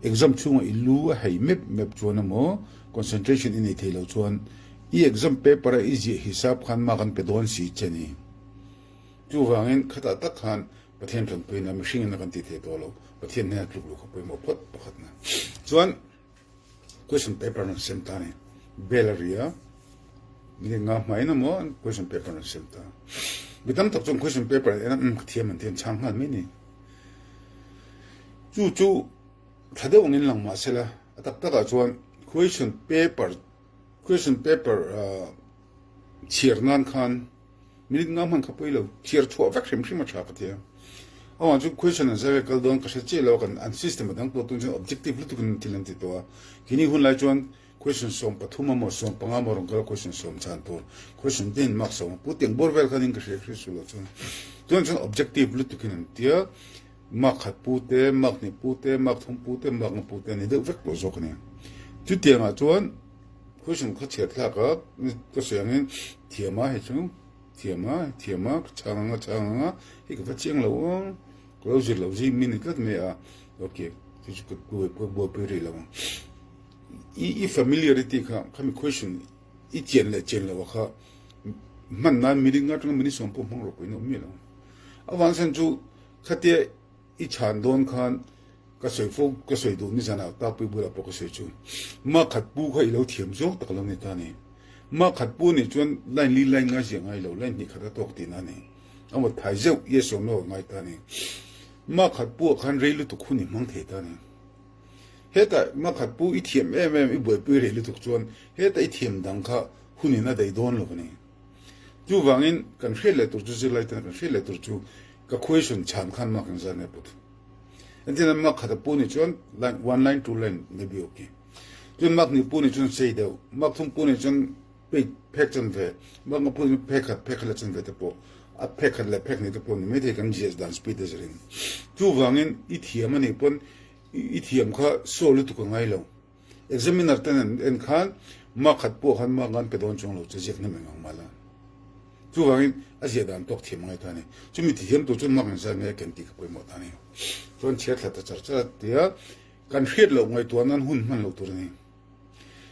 exam chhunga i lu a hei mep mep chuan emaw concentration i nei thei lo chuan i exam paper a i ziah hisap khan mark an pe dawn si che ni. Chuvangin khatah tak khan Pathian tanpuina mihring in a kan tih thei tawh lo, Pathian hnena tluk luh kha pawimawh phawt pakhatna. Chuan question paper an sem ta ni, bell a ri a, minute nga hmain emaw an question paper an sem ta. Mi tam tak chuan question paper an en a, umm ka thiam an ti an chhang nghal mai ni. Chu chu tha deuh angin lang mah sela, a tak takah chuan question paper question paper chhiar nan khan Minute nga hman kha pawi lo, thiar chhuah vek hrim hrim a tha ka ti a. Amah chu question an zai kal dawn ka hre chiah lo a, kan an system a dang tawh tun chuan objective lutuk in thil an ti tawh a. Kini hun lai chuan question 13 emaw 15 emaw rawn kal a question sawm chhan tur question te in mark sawm a pu tiang bawr vel khan in ka hria hria su lo chuan tunah chuan objective lutuk in an ti a, mark khat pu te, mark hnih pu te, mark thum pu te, mark nga pu te a ni deuh vek tawh zawk a ni. Chutiangah chuan Question kha chhiat thlak a, ka sawi angin thiam a hei chu thiam a thiam a ka chhang ang a chhang ang a hei ka va chiang lo aw ka lo zir loh zing mi ni tlat mai a ok chu chu ka ka buaipui rih lo ang i i familiarity kha khami question i chian leh chian loh a kha hman nan minute nga atanga minute sawm pawh hmang rawh pawhin a awm miah lo avang chuan chu khatia I chhan dawn khan ka sawi fo, ka sawi duh nizanah takpui bulah pawh ka sawi chu. Ma khat pu kha i lo thiam zawk tak lo ni ta ni. Ma khat pu nih chuan line li line ngai ziah ngai lo, line hnih khat a tawk tihna a ni. A mut thai zeuh yes or no a ngai ta ni. Ma khat pu ah khan rei lutuk hun i hmang thei ta ni. Hetah ma khat pu i thiam em em i buaipui rei lutuk chuan hetah i thiam dang kha hun in a daih dawn lo a ni. Chuvangin kan hriat leh tur chu zirlai tana kan hriat leh tur chu Ka question chhan khan mak in zan e put. Entin an mak khat a pu ni chuan line one line two line maybe okay. Chuan mak ni pu ni chuan sei deuh, mak thum pu ni chuan page phek chan ve, mak nga pu ni phek khat phek khat leh chan ve te pawh a phek khat leh phek hnih te pawh ni maithei kan GS dan speed a zirin. Chuvangin i thiam anih pawn i thiam kha saw lutuk a ngai lo. Examiner ten an en khan mark khat pawh khan mark an pe dawn chuang lo che ziak hnem eng ang mah la. Chuvangin a ziah dan tawk thiam ngai ta a ni. Chumi ti thiam tur chuan mark engzat nge a ken tih kha pawimawh ta a ni. Chuan chhiar thla ta char char a tia kan hriat loh ngaihtuah nan hun hman loh tur a ni.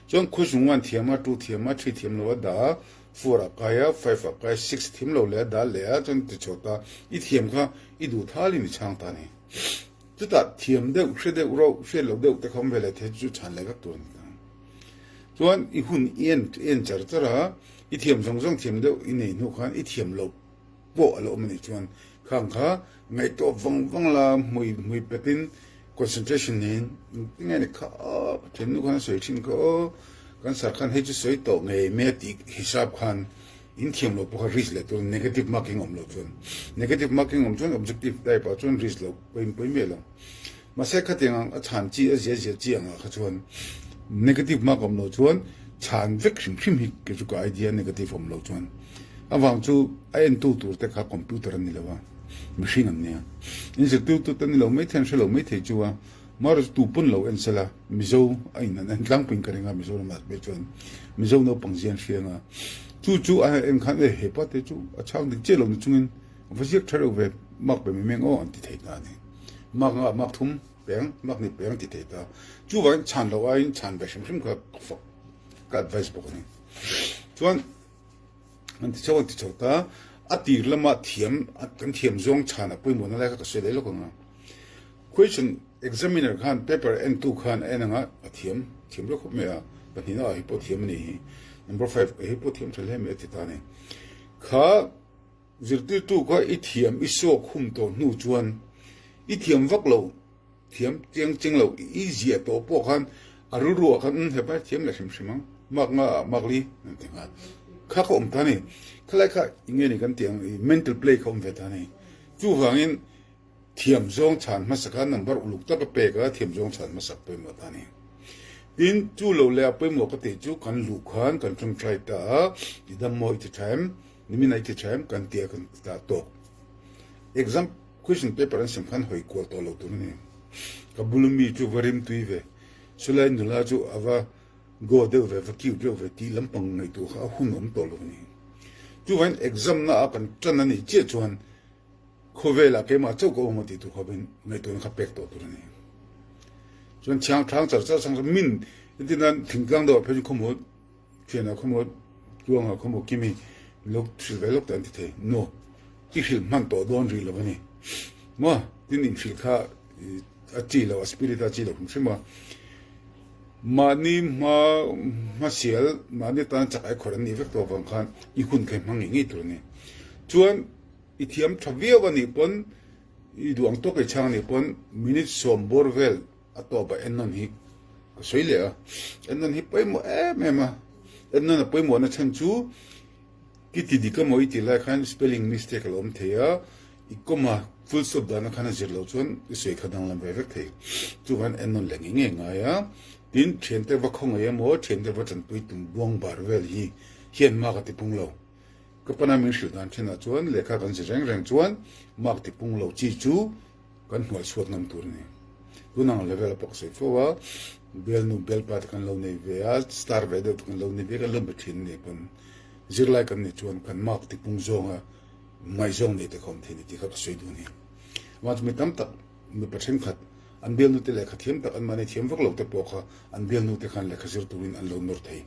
Chuan khuazung one thiam a, two thiam a, three thiam lo a dah a, four ah kai a, five ah kai a, six thiam lo leh a dah leh a, chuan ti chho ta i thiam kha i duh thalin i chhang ta a ni. Chutah thiam deuh, hre deuh rauh, hriat loh deuh te kha awm ve leh thei chu chhan leh vek tur a ni ta. Chuan i hun i en i en char char a, i thiam zawng zawng thiam deuh i nei hnu khan i thiam loh pawh a lo awm a nih chuan khang kha ngaihtuah vang vang la hmui hmui petin concentration neiin tinge ni kha aw ka thiannu khan a sawi thin kha aw kan sar khan hei chu sawi tawh ngei mai a tih hisap khan In thiam loh pawh kha risk leh tur negative marking awm loh chuan negative marking awm chuan objective type ah chuan risk loh pawh in pawi miah lo. Mahse khatiang ang a chhan chi a zia zia chi angah kha chuan negative mark awm loh chuan chhan vek hrim hrim hi kei chu ka idea negative awm loh chuan avang chu a entu tur te kha computer an ni lo a mihring an nia in zirtirtu te ni lo maithei an hre lo maithei chu a Mara chu tu pawn lo en sela, Mizo a in an en tlangpuiin ka ring a, Mizoram ah pawh chuan Mizo naupang zia an hria anga, chu chu a en khan e hepa te chu a chhang dik chiah lo ni chungin va ziak tha reuh ve mark pe mai meng aw an ti thei ta a ni. Mark nga mark thum peng, mark hnih peng an ti thei ta. Chuvangin chhan loh aiin chhan ve hrim hrim kha ka fak, ka advice bawk a ni. Chuan an ti chho an ti chho ta, a tir lama thiam kan thiam zawng chhan a pawimawhna lai kha ka sawi leh lawk ang a. Question examiner khan paper entu khan a en anga a thiam thiam hle khawp mai a, pahnihna ah hi pawh thiam a ni hi, number five ah hi pawh thiam tha hle mai a ti ta a ni. Kha zirtirtu kha i thiam i sawk hum tawh hnu chuan i thiam vak lo, thiam chiang chiang lo i ziah tawh pawh khan a rilru ah khan umm hepa hi thiam leh hrim hrim ang. Mark nga ah mark li an ti nghal. Kha kha awm ta a ni. Khalai kha enge ni kan tih ang i mental play kha awm ve ta a ni. Chuvangin thiam zawng chhan hmasa kha number uluk taka pek a thiam zawng chhan hmasak pawimawh ta a ni. Tin, chu lo leh a pawimawh ka tih chu kan luh khan kan tawngtai ta a, i dam maw i ti tha em, nimin a i ti tha em kan ti a kan ti ta tawk. Exam question paper an sem khan hawi kual tawh lo tur a ni. Ka bul mi chu va rim tui ve, chulai nula chu a va go deuh ve, va cute deuh ve tih lampang ngaihtuah kha a hun awm tawh lo a ni. Chuvangin exam na a kan tan a nih chiah chuan Khawvelah keimah chauh ka awm a tih tur khawpin ngaihtuahna kha pek tawh tur a ni. Chuan thiang thlang char char chang min entir nan thingtlang deuhah phei chu khawmaw thianah khawmaw tluangah khawmaw kimi min lo hrilh ve lawk teh an ti thei. No, i hrilh hman tawh dawn rih lo a ni. Maw tin inhrilh kha a chi lo, a spirit a chi lo hrim hrim a. Mahni hma hmasial, mahni tan chak ai khawrh an nih vek tawh avang khan i hun kha i hmang ngei ngei tur a ni. Chuan I thiam tha viau a nih pawn, i duh ang tawk i chhang a nih pawn minute sawm bawr vel a tawp a ennawn hi ka sawi leh a. Ennawn hi pawimawh em em a. Ennawn a pawimawhna chhan chu i ti dik emaw i tih lai khan spelling mistake a lo awm thei a, i comma full stop dahna khan a zir loh chuan i sawi kha danglam ve vek thei. Chuvangin ennawn leh ngei ngei ngai a. Tin, thiante va khawngaih emaw, thiante va tanpui tum buang bar vel hi hian mark a tipung lo. Ka pana min hrilh dan thinah chuan lehkha kan zir reng reng chuan mark ti pung lo chi chu kan hnuai chhuat ngam tur a ni. Tun ang level a pawh ka sawi fo a, bialnu bialpa te kan lo nei ve a, star ve deuh te kan lo nei ve a, kan lo be thin a nih pawn zirlai kan nih chuan kan mark ti pung zawnga ngaihzawng nei te kha awm thei a ni tih kha ka sawi duh a ni. Amah chu mi tam tak mipa thenkhat an bialnu te lehkha thiam tak an mahni thiam vak lo te pawh kha an bialnu te khan lehkha zir turin an lo nawr thei.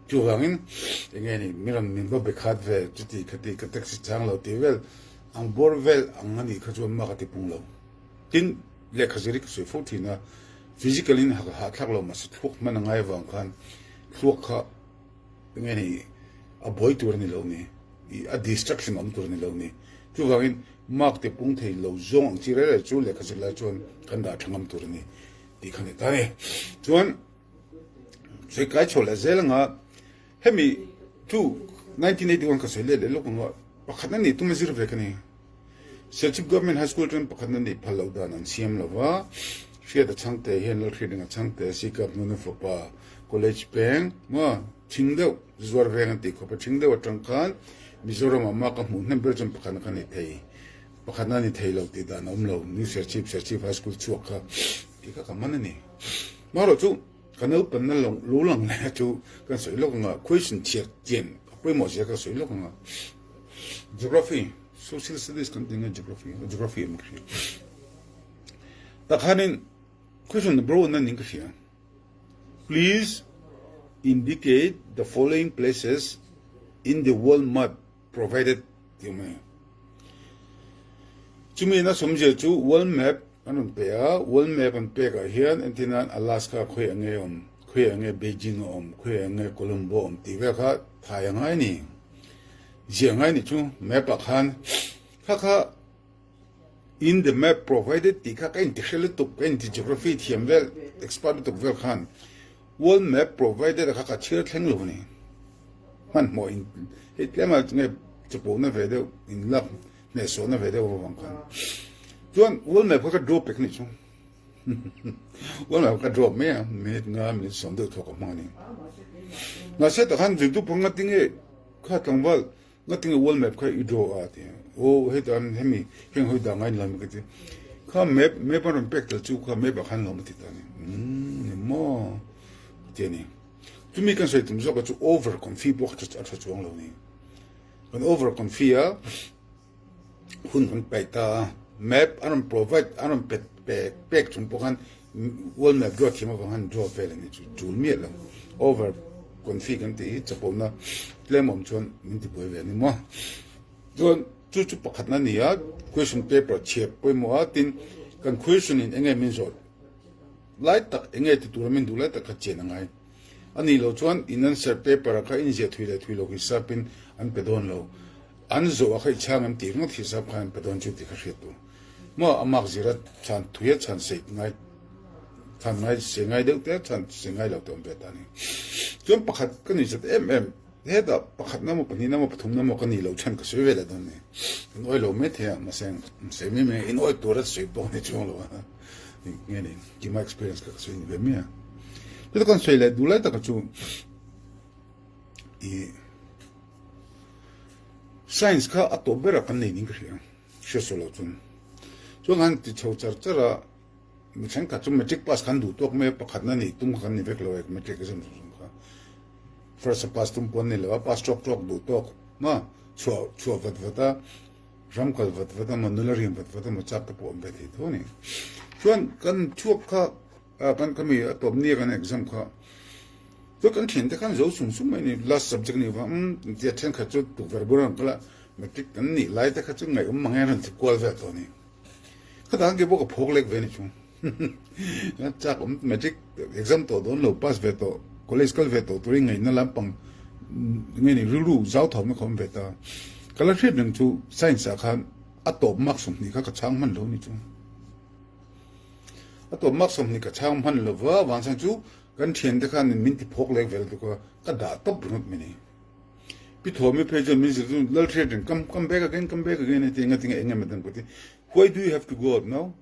Chuvangin enge ni mi rawn min va be khat ve chuti khati ka taxi chang lo tih vel ang bawr vel ang a nih kha chuan mak a ti pung lo. Tin, lehkha zir hi ka sawi fo thin a, physical in hahthlak lo mahse thluak hman a ngai avang khan thluak kha enge ni a buai tur a ni lo ni, a distraction awm tur a ni lo ni. Chuvangin mark te pung thei lo zawng ang chi rel rel chu lehkha zir lai chuan kan dah tha ngam tur a ni tih kha ni ta a ni. Chuan. Sawi kai chho leh zel anga hemi chu 1981 ka sawi let leh lawk anga pakhatna nih tuma zir ve ka ni. Serchhip Government High School atangin pakhatna nih phal loh dan an siam lo va, Hriata Chhangte hian Lalhriatrenga Chhangte Sikap Nuna fapa College peng maw thing deuh zuar veng an tih khawp a thing deuh atang khan Mizoramah mah ka hmuh hnem ber chuan pakhatna ka nei thei pakhatna ni thei lo tih dan a awm lo New Serchhip Serchhip High School chhuak kha tih kha ka man a ni. Marawh chu ka naupanna lo lang leh chu kan sawi lawk anga question chhiat chian a pawimawh zia ka sawi lawk anga Geography, Social Studies kan tih nge Geography, Geography awm ka hria. Takhanin question number one a ning ka hria. Please indicate the following places in the world map provided tih awm a ni. Chumi in a sawmzia chu world map an rawn pe a, world map an pek ah hian entir nan Alaska khawi ang nge awm, khawi ang nge Beijing a awm, khawi ang nge Colombo a awm tih vel kha thai a ngai a ni. Ziah ngai ni chu map ah khan kha kha in the map provided tih kha ka inti hre lutuk, ka inti geography thiam vel, expert lutuk vel khan world map provided a kha ka chhiar thleng lo a ni. Hmanhmawh in hei tlem a nge chapona ve deuh in lak hnehsawhna ve deuh avang khan chuan world map kha ka draw pek a nih chu world map ka draw mai a minute nga minute sawm deuh thawk a hmang a ni. Mahse takhan zirtu pawh nga tinge kha tlangval Nga tinge world map kha i draw a ti aw hei tan hemi heng hawi dah ngai ni lo ka ti kha map map an rawn pek tel chu kha map ah khan lawm a ti ta ni umm ni maw ka ti a ni chumi kan sawi tum zawk a chu over confi pawh kha a tha chuang lo ni kan over confi a hun kan paih ta a map an rawn provide an rawn pe pek chung pawh khan World map draw thiam avang han draw vel a ni chu tul miah lo. Over confi kan tih hi chapona tlem awm chuan min ti buai ve a ni maw. Chuan chu chu pakhatna a ni a, question paper chhiat pawimawh a, tin kan question in enge min zawh lai tak enge ti tura min duh lai tak kha chian a ngai. A nih loh chuan in answer paper ah kha inziah thui leh thui lo hisapin an pe dawn lo. An zawh ah kha i chhang em tih ringawt hisap khan an pe dawn chu tih kha hriat tur. Maw a mak zira chhan thui a chhan sei ngai chhan ngai sei ngai deuh te chhan sei ngai lo te awm ve ta a ni. Chuan pakhat ka nuih zat em em, hetah pakhatna emaw pahnihna emaw pathumna emaw ka nih loh chhan ka sawi ve leh dawn ni. In awi lo mai thei a, mahse sawi mai mai in awi tura sawi pawh ni chuang lo a, nge ni keimah experience kha ka sawi ni ve mai a. Chuta kan sawi leh duh lai taka chu i science kha a tawp berah kan nei ning ka hria, hriat sawi loh chuan. Chuan kan ti chho char char a. Mi thenkhat chu matric pass khan duh tawk mai a, pakhatna nih tum kha kan ni vek lo e, matric exam zawng zawng kha first a pass tum pawh an ni lo a, pass tawk tawk duh tawk ma chhuah chhuah vat vat a, ram kal vat vat a maw nula riam vat vat a maw chak te pawh awm ve thei tho a ni. Chuan kan chhuak kha kan khami a tawp nia kan exam kha chuan kan thiante khan zo sung sung mai a ni, last subject ni vang umm tia thenkhat chu tukverh bur an kal a, matric kan nih lai te kha chu ngaihawm mang hian an rawn ti kual vel tawh a ni. Ka dang ke pawh ka phawk lek ve ni chu. Chak awm matric exam tawh dawn lo pass ve tawh college kal ve tawh turin ngaihna lampang nge ni rilru zau thawmna kha awm ve ta. Ka la hriat reng chu science ah khan a tawp mark 20 kha ka chhang hman lo ni chu. A tawp mark 20 ka chhang hman lo va vang chhan chu kan thian te khan min ti phawk lek vel tuk a ka dah tawp ringawt mai ni. Pi Thawmi phei chuan min zir chu lal hriat reng come come back again come back again a ti enga tinge enge madam ka ti why do you have to go out now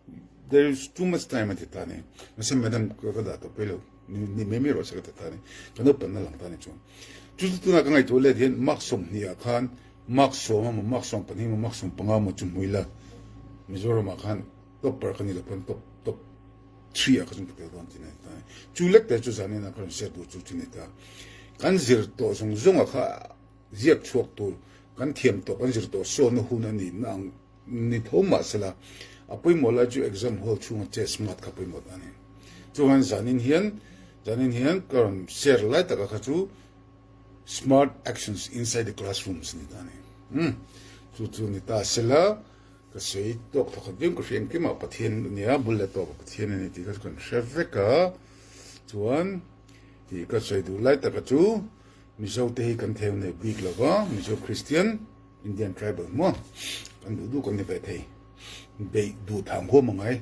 there is too much time a ti ta ni mahse madam ka ka dah tawh pei lo ni mai mai rawh se ka ti ta ni ka naupan na lang ta ni chuan chu chu tuna ka ngaihtuah let hian mark 20 ah khan mark 10 emaw mark 12 emaw mark 15 emaw chu hmui la Mizoram ah khan topper ka ni lo pawn top top 3 ah ka chung ka tel dawn tih a ni ta. Chu lek te chu zanin ah ka rawn hriat duh chu chu ni ta. Kan zir tawh zawng zawng ah kha ziak chhuak tur kan thiam tawh kan zir tawh sawn na hun a nih na ang ni tho mah sela a pawimawh lai chu exam hall chhunga che smart kha pawimawh ta a ni. Chuan zanin hian zanin hian ka rawn share lai taka kha chu smart actions inside the classrooms ni ta a ni. Umm chu chu ni ta sela. Ka sawi tawk thawkhat viau ka hria engkimah Pathian a nia, bul leh tawpah Pathian a ni tih kha chu kan hre vek a, chuan tih ka sawi duh lai taka chu Mizo te hi kan theu nei bik lo va, Mizo Kristian, Indian Tribal maw kan duh duh kan ni ve thei, beih duh thang huam a ngai,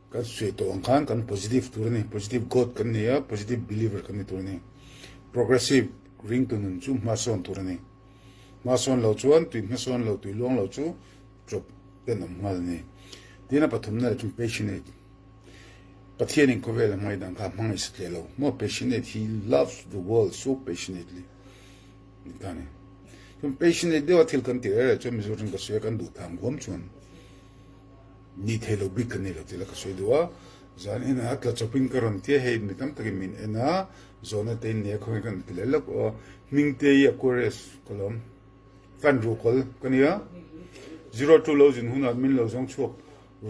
kan sawi tawh ang khan kan positive tur a ni, positive God kan ni a, positive believer kan ni tur a ni, progressive ringtu nun chu hmasawn tur a ni. Hmasawn lo chuan tui hmasawn lo tui luang lo chu chawp ten awm nghal a ni. Tin a pathumna leh chu passionate. Pathianin khawvel a hmai dan kha a hmangaih sa tleh lo. Maw passionate he loves the world so passionately. Ni ta ni. Chuan passionate deuha thil kan tih reh reh chuan Mizo ṭang ka sawi a kan duh thang huam chuan ni thei lo bik kan nei lo tih la ka sawi duh a. Zan enah a tla chawpin ka rawn tia hei mi tam takin min en a. Zawhna te in nia khawnge kan ti leh lawk aw. Hmingte hi Aquarius ka lawm. Fan ruhkawl ka nia. 02 lo zin hunah min lo zawng chhuak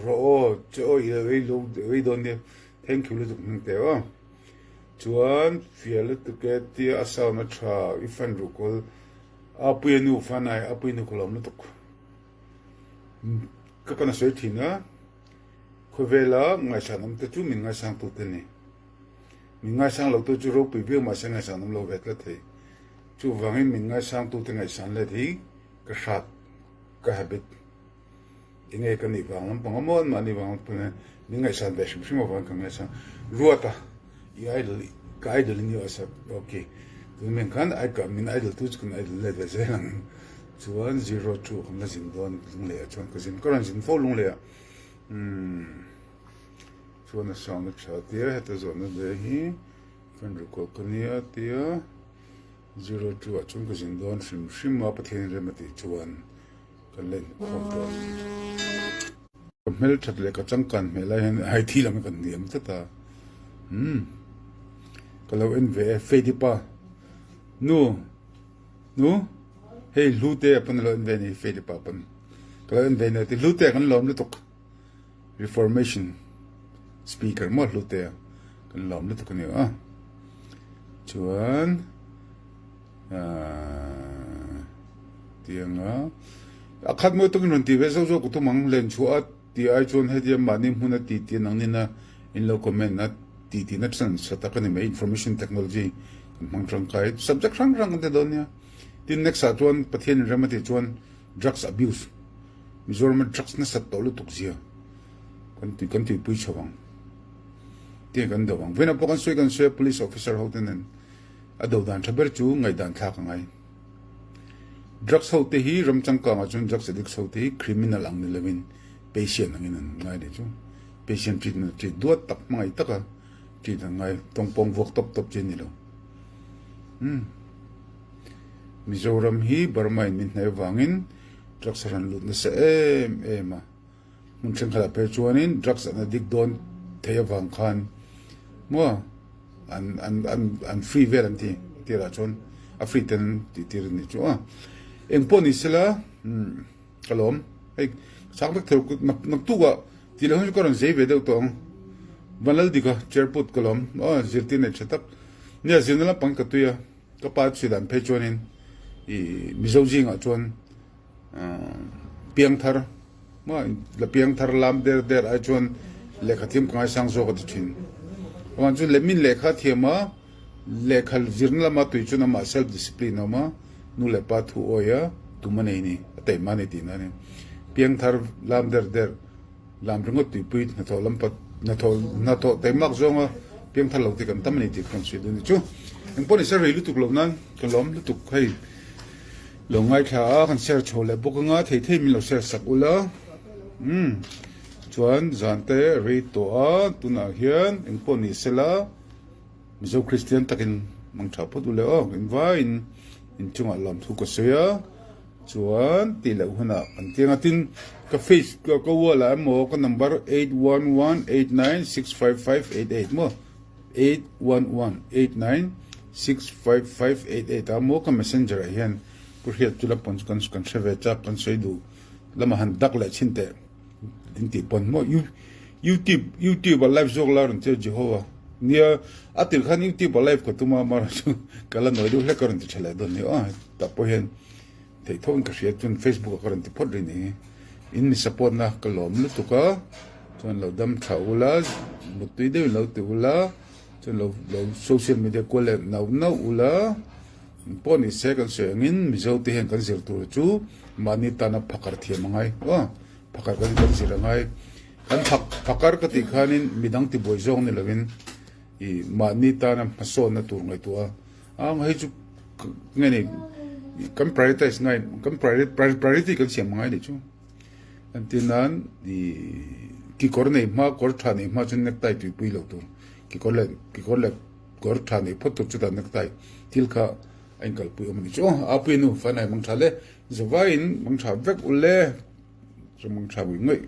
rawh aw che aw i lo ei lo ei dawn nia. Thank you lutuk Hmingte aw. Chuan fiah lutuk e tia a sound a tha i fan ruhkawl Apuia nu fanai Apuia nu ka lawm lutuk. Ka pan a sawi thin a khawvela ngaihsan awm te chu min ngaisang tu te ni. Min ngaisang lo tu chu ropui viau mahse ngaihsan awm lo ve tlat thei. Chuvangin min ngaisang tute ngaihsan let hi ka hrat, ka habit. Enge ka nih vang lampang a maw anmahni vang lampang hian min ngaihsan ve hrim hrim avangin ka ngaihsan. Ruata, i idol, ka idol i ni aw sir. Ok. Tun men khan min idol tu chu kan idol let ve zel ang. Chuan 02 kan la zin dawn Lungleiah chuan ka zin. Ka rawn zin fo Lungleiah. Umm. Chuan a sound a tha tia heta zawhna ve hi kan record ka nia tia 02 ah chuan ka zin dawn hrim hrim a Pathian rem a tih chuan kan la inkhawm dawn a ni. Ka hmelthat leh ka changkan hmel lai hian IT lam hi kan hniam tlat a umm ka lo en ve e Fady pa nu nu hei Hlute a pawn a lo en ve a ni Fady pa pawn ka lo en ve a ni a ti Hlute kan lawm lutuk. Reformation speaker maw Hlutea kan lawm lutuk a ni a. Chuan tianga a khat mawi takin rawn ti ve zauh zauh ka tum ang len chhuah a ti ai chuan hetia mahni hmun a ti tih nang nina in lo comment a ti tih na chance tha tak a ni mai information technology kan hmang tangkai subject hrang hrang kan ti dawn nia. Tin next ah chuan Pathian in rem a tih chuan drugs abuse Mizorama drugs nasat tawh lutuk zia kan ti kan tihpui chho ang tinge kan do ang. Vawiinah pawh kan sawi kan sawi a police officer ho te nen. A do dan tha ber chu ngaihdan thlak a ngai. Drugs ho te hi ram changkangah chuan drugs addicts ho te hi criminal ang ni lovin patient angin an ngai leh chu. Patient treatment a treat duat tak hmangaih taka treat an ngai. Tawngpawng vuak tawp tawp chi a ni lo. Umm. Mizoram hi Burma in min hnaih avangin drugs a rawn lut nasa em em a. Hmun thenkhatah phei chuanin drugs an addict dawn thei avang khan maw an an an an free vel an ti tirah chuan a free ten an tih tir a nih chu a. Engpawh ni sela umm ka lawm hei chak vek thei nak naktukah tih loh hi chu ka rawn zei ve deuh tawh ang. Vanlaldika chairput ka lawm aw zirtir nei tha tak nia zirna lampang ka tui a ka pa chhui dan phei chuanin ih Mizo zingah chuan Piangthar maw la piangthar lam der der ai chuan lehkha thiam ka ngaisang zawk a ti thin. Amah chu min lehkha a thiam a, lehkha zirna lama tui chuan amah self discipline a awm a, nu leh pa thu awi a tum a nei ni, a taima a ni tihna a ni. Piangthar lam der der. Lam ringawt tuipui hnathawh lam pat hnathawh hnathawh taimak zawnga piangthar lo te kan tam a ni tih ka rawn sawi dawn a ni chu. Engpawh ni se rei lutuk lo nan ka lawm lutuk hei lo ngaithla a kan share chho leh bawk anga thei thei min lo share sak ula umm chuan zan te rei tawh a tunah hian engpawh ni sela Mizo Kristian takin mang tha phawt ule aw engvaiin inchungah lawmthu ka sawi a. Chuan tih loh hunah kan tiang a, tin ka face ka wall ah emaw ka number 8118965588 maw 8118965588 ah maw ka messenger ah hian pu hriat chu lampang chu kan kan hre ve chak kan sawi duh lamah han dak leh chhin teh in tih pawn maw youtube youtube ah live zawk la rawn che Jehovah nia a tir khan youtube ah live ka tum a amaherawhchu ka la nawi deuh hlek a rawn ti tha leh dawn ni aw tah pawh hian Theih tho in ka hria chuan Facebook ah ka rawn ti phawt rih ni. In mi support na ka lawm lutuk a, chuan lo dam tha ula, muttui deuh in lo ti ula, chuan lo lo social media kual leh nauh nauh ula, pawh ni se kan sawi angin Mizo te hian kan zir tur chu mahni tana phakar thiam a ngai aw, phakar kan kan zir a ngai. Kan phak phakar ka tih khanin midang tibuai zawng ni lovin ih mahni tana hmasawnna tur ngaihtuah a. Ang hei chu nge ni kan prioritize ngai kan priority kan siam ngai ni chu an ti nan i kikawr nei hma kawr tha nei hma chuan necktie tuipui lo tur kikawr leh kikawr leh kawr tha nei phawt tur chutah necktie thil kha a inkalpui awm a ni chu a pui nu fanai mang tha le zavaiin mang tha vek ule chu mang tha ngawih ngawih.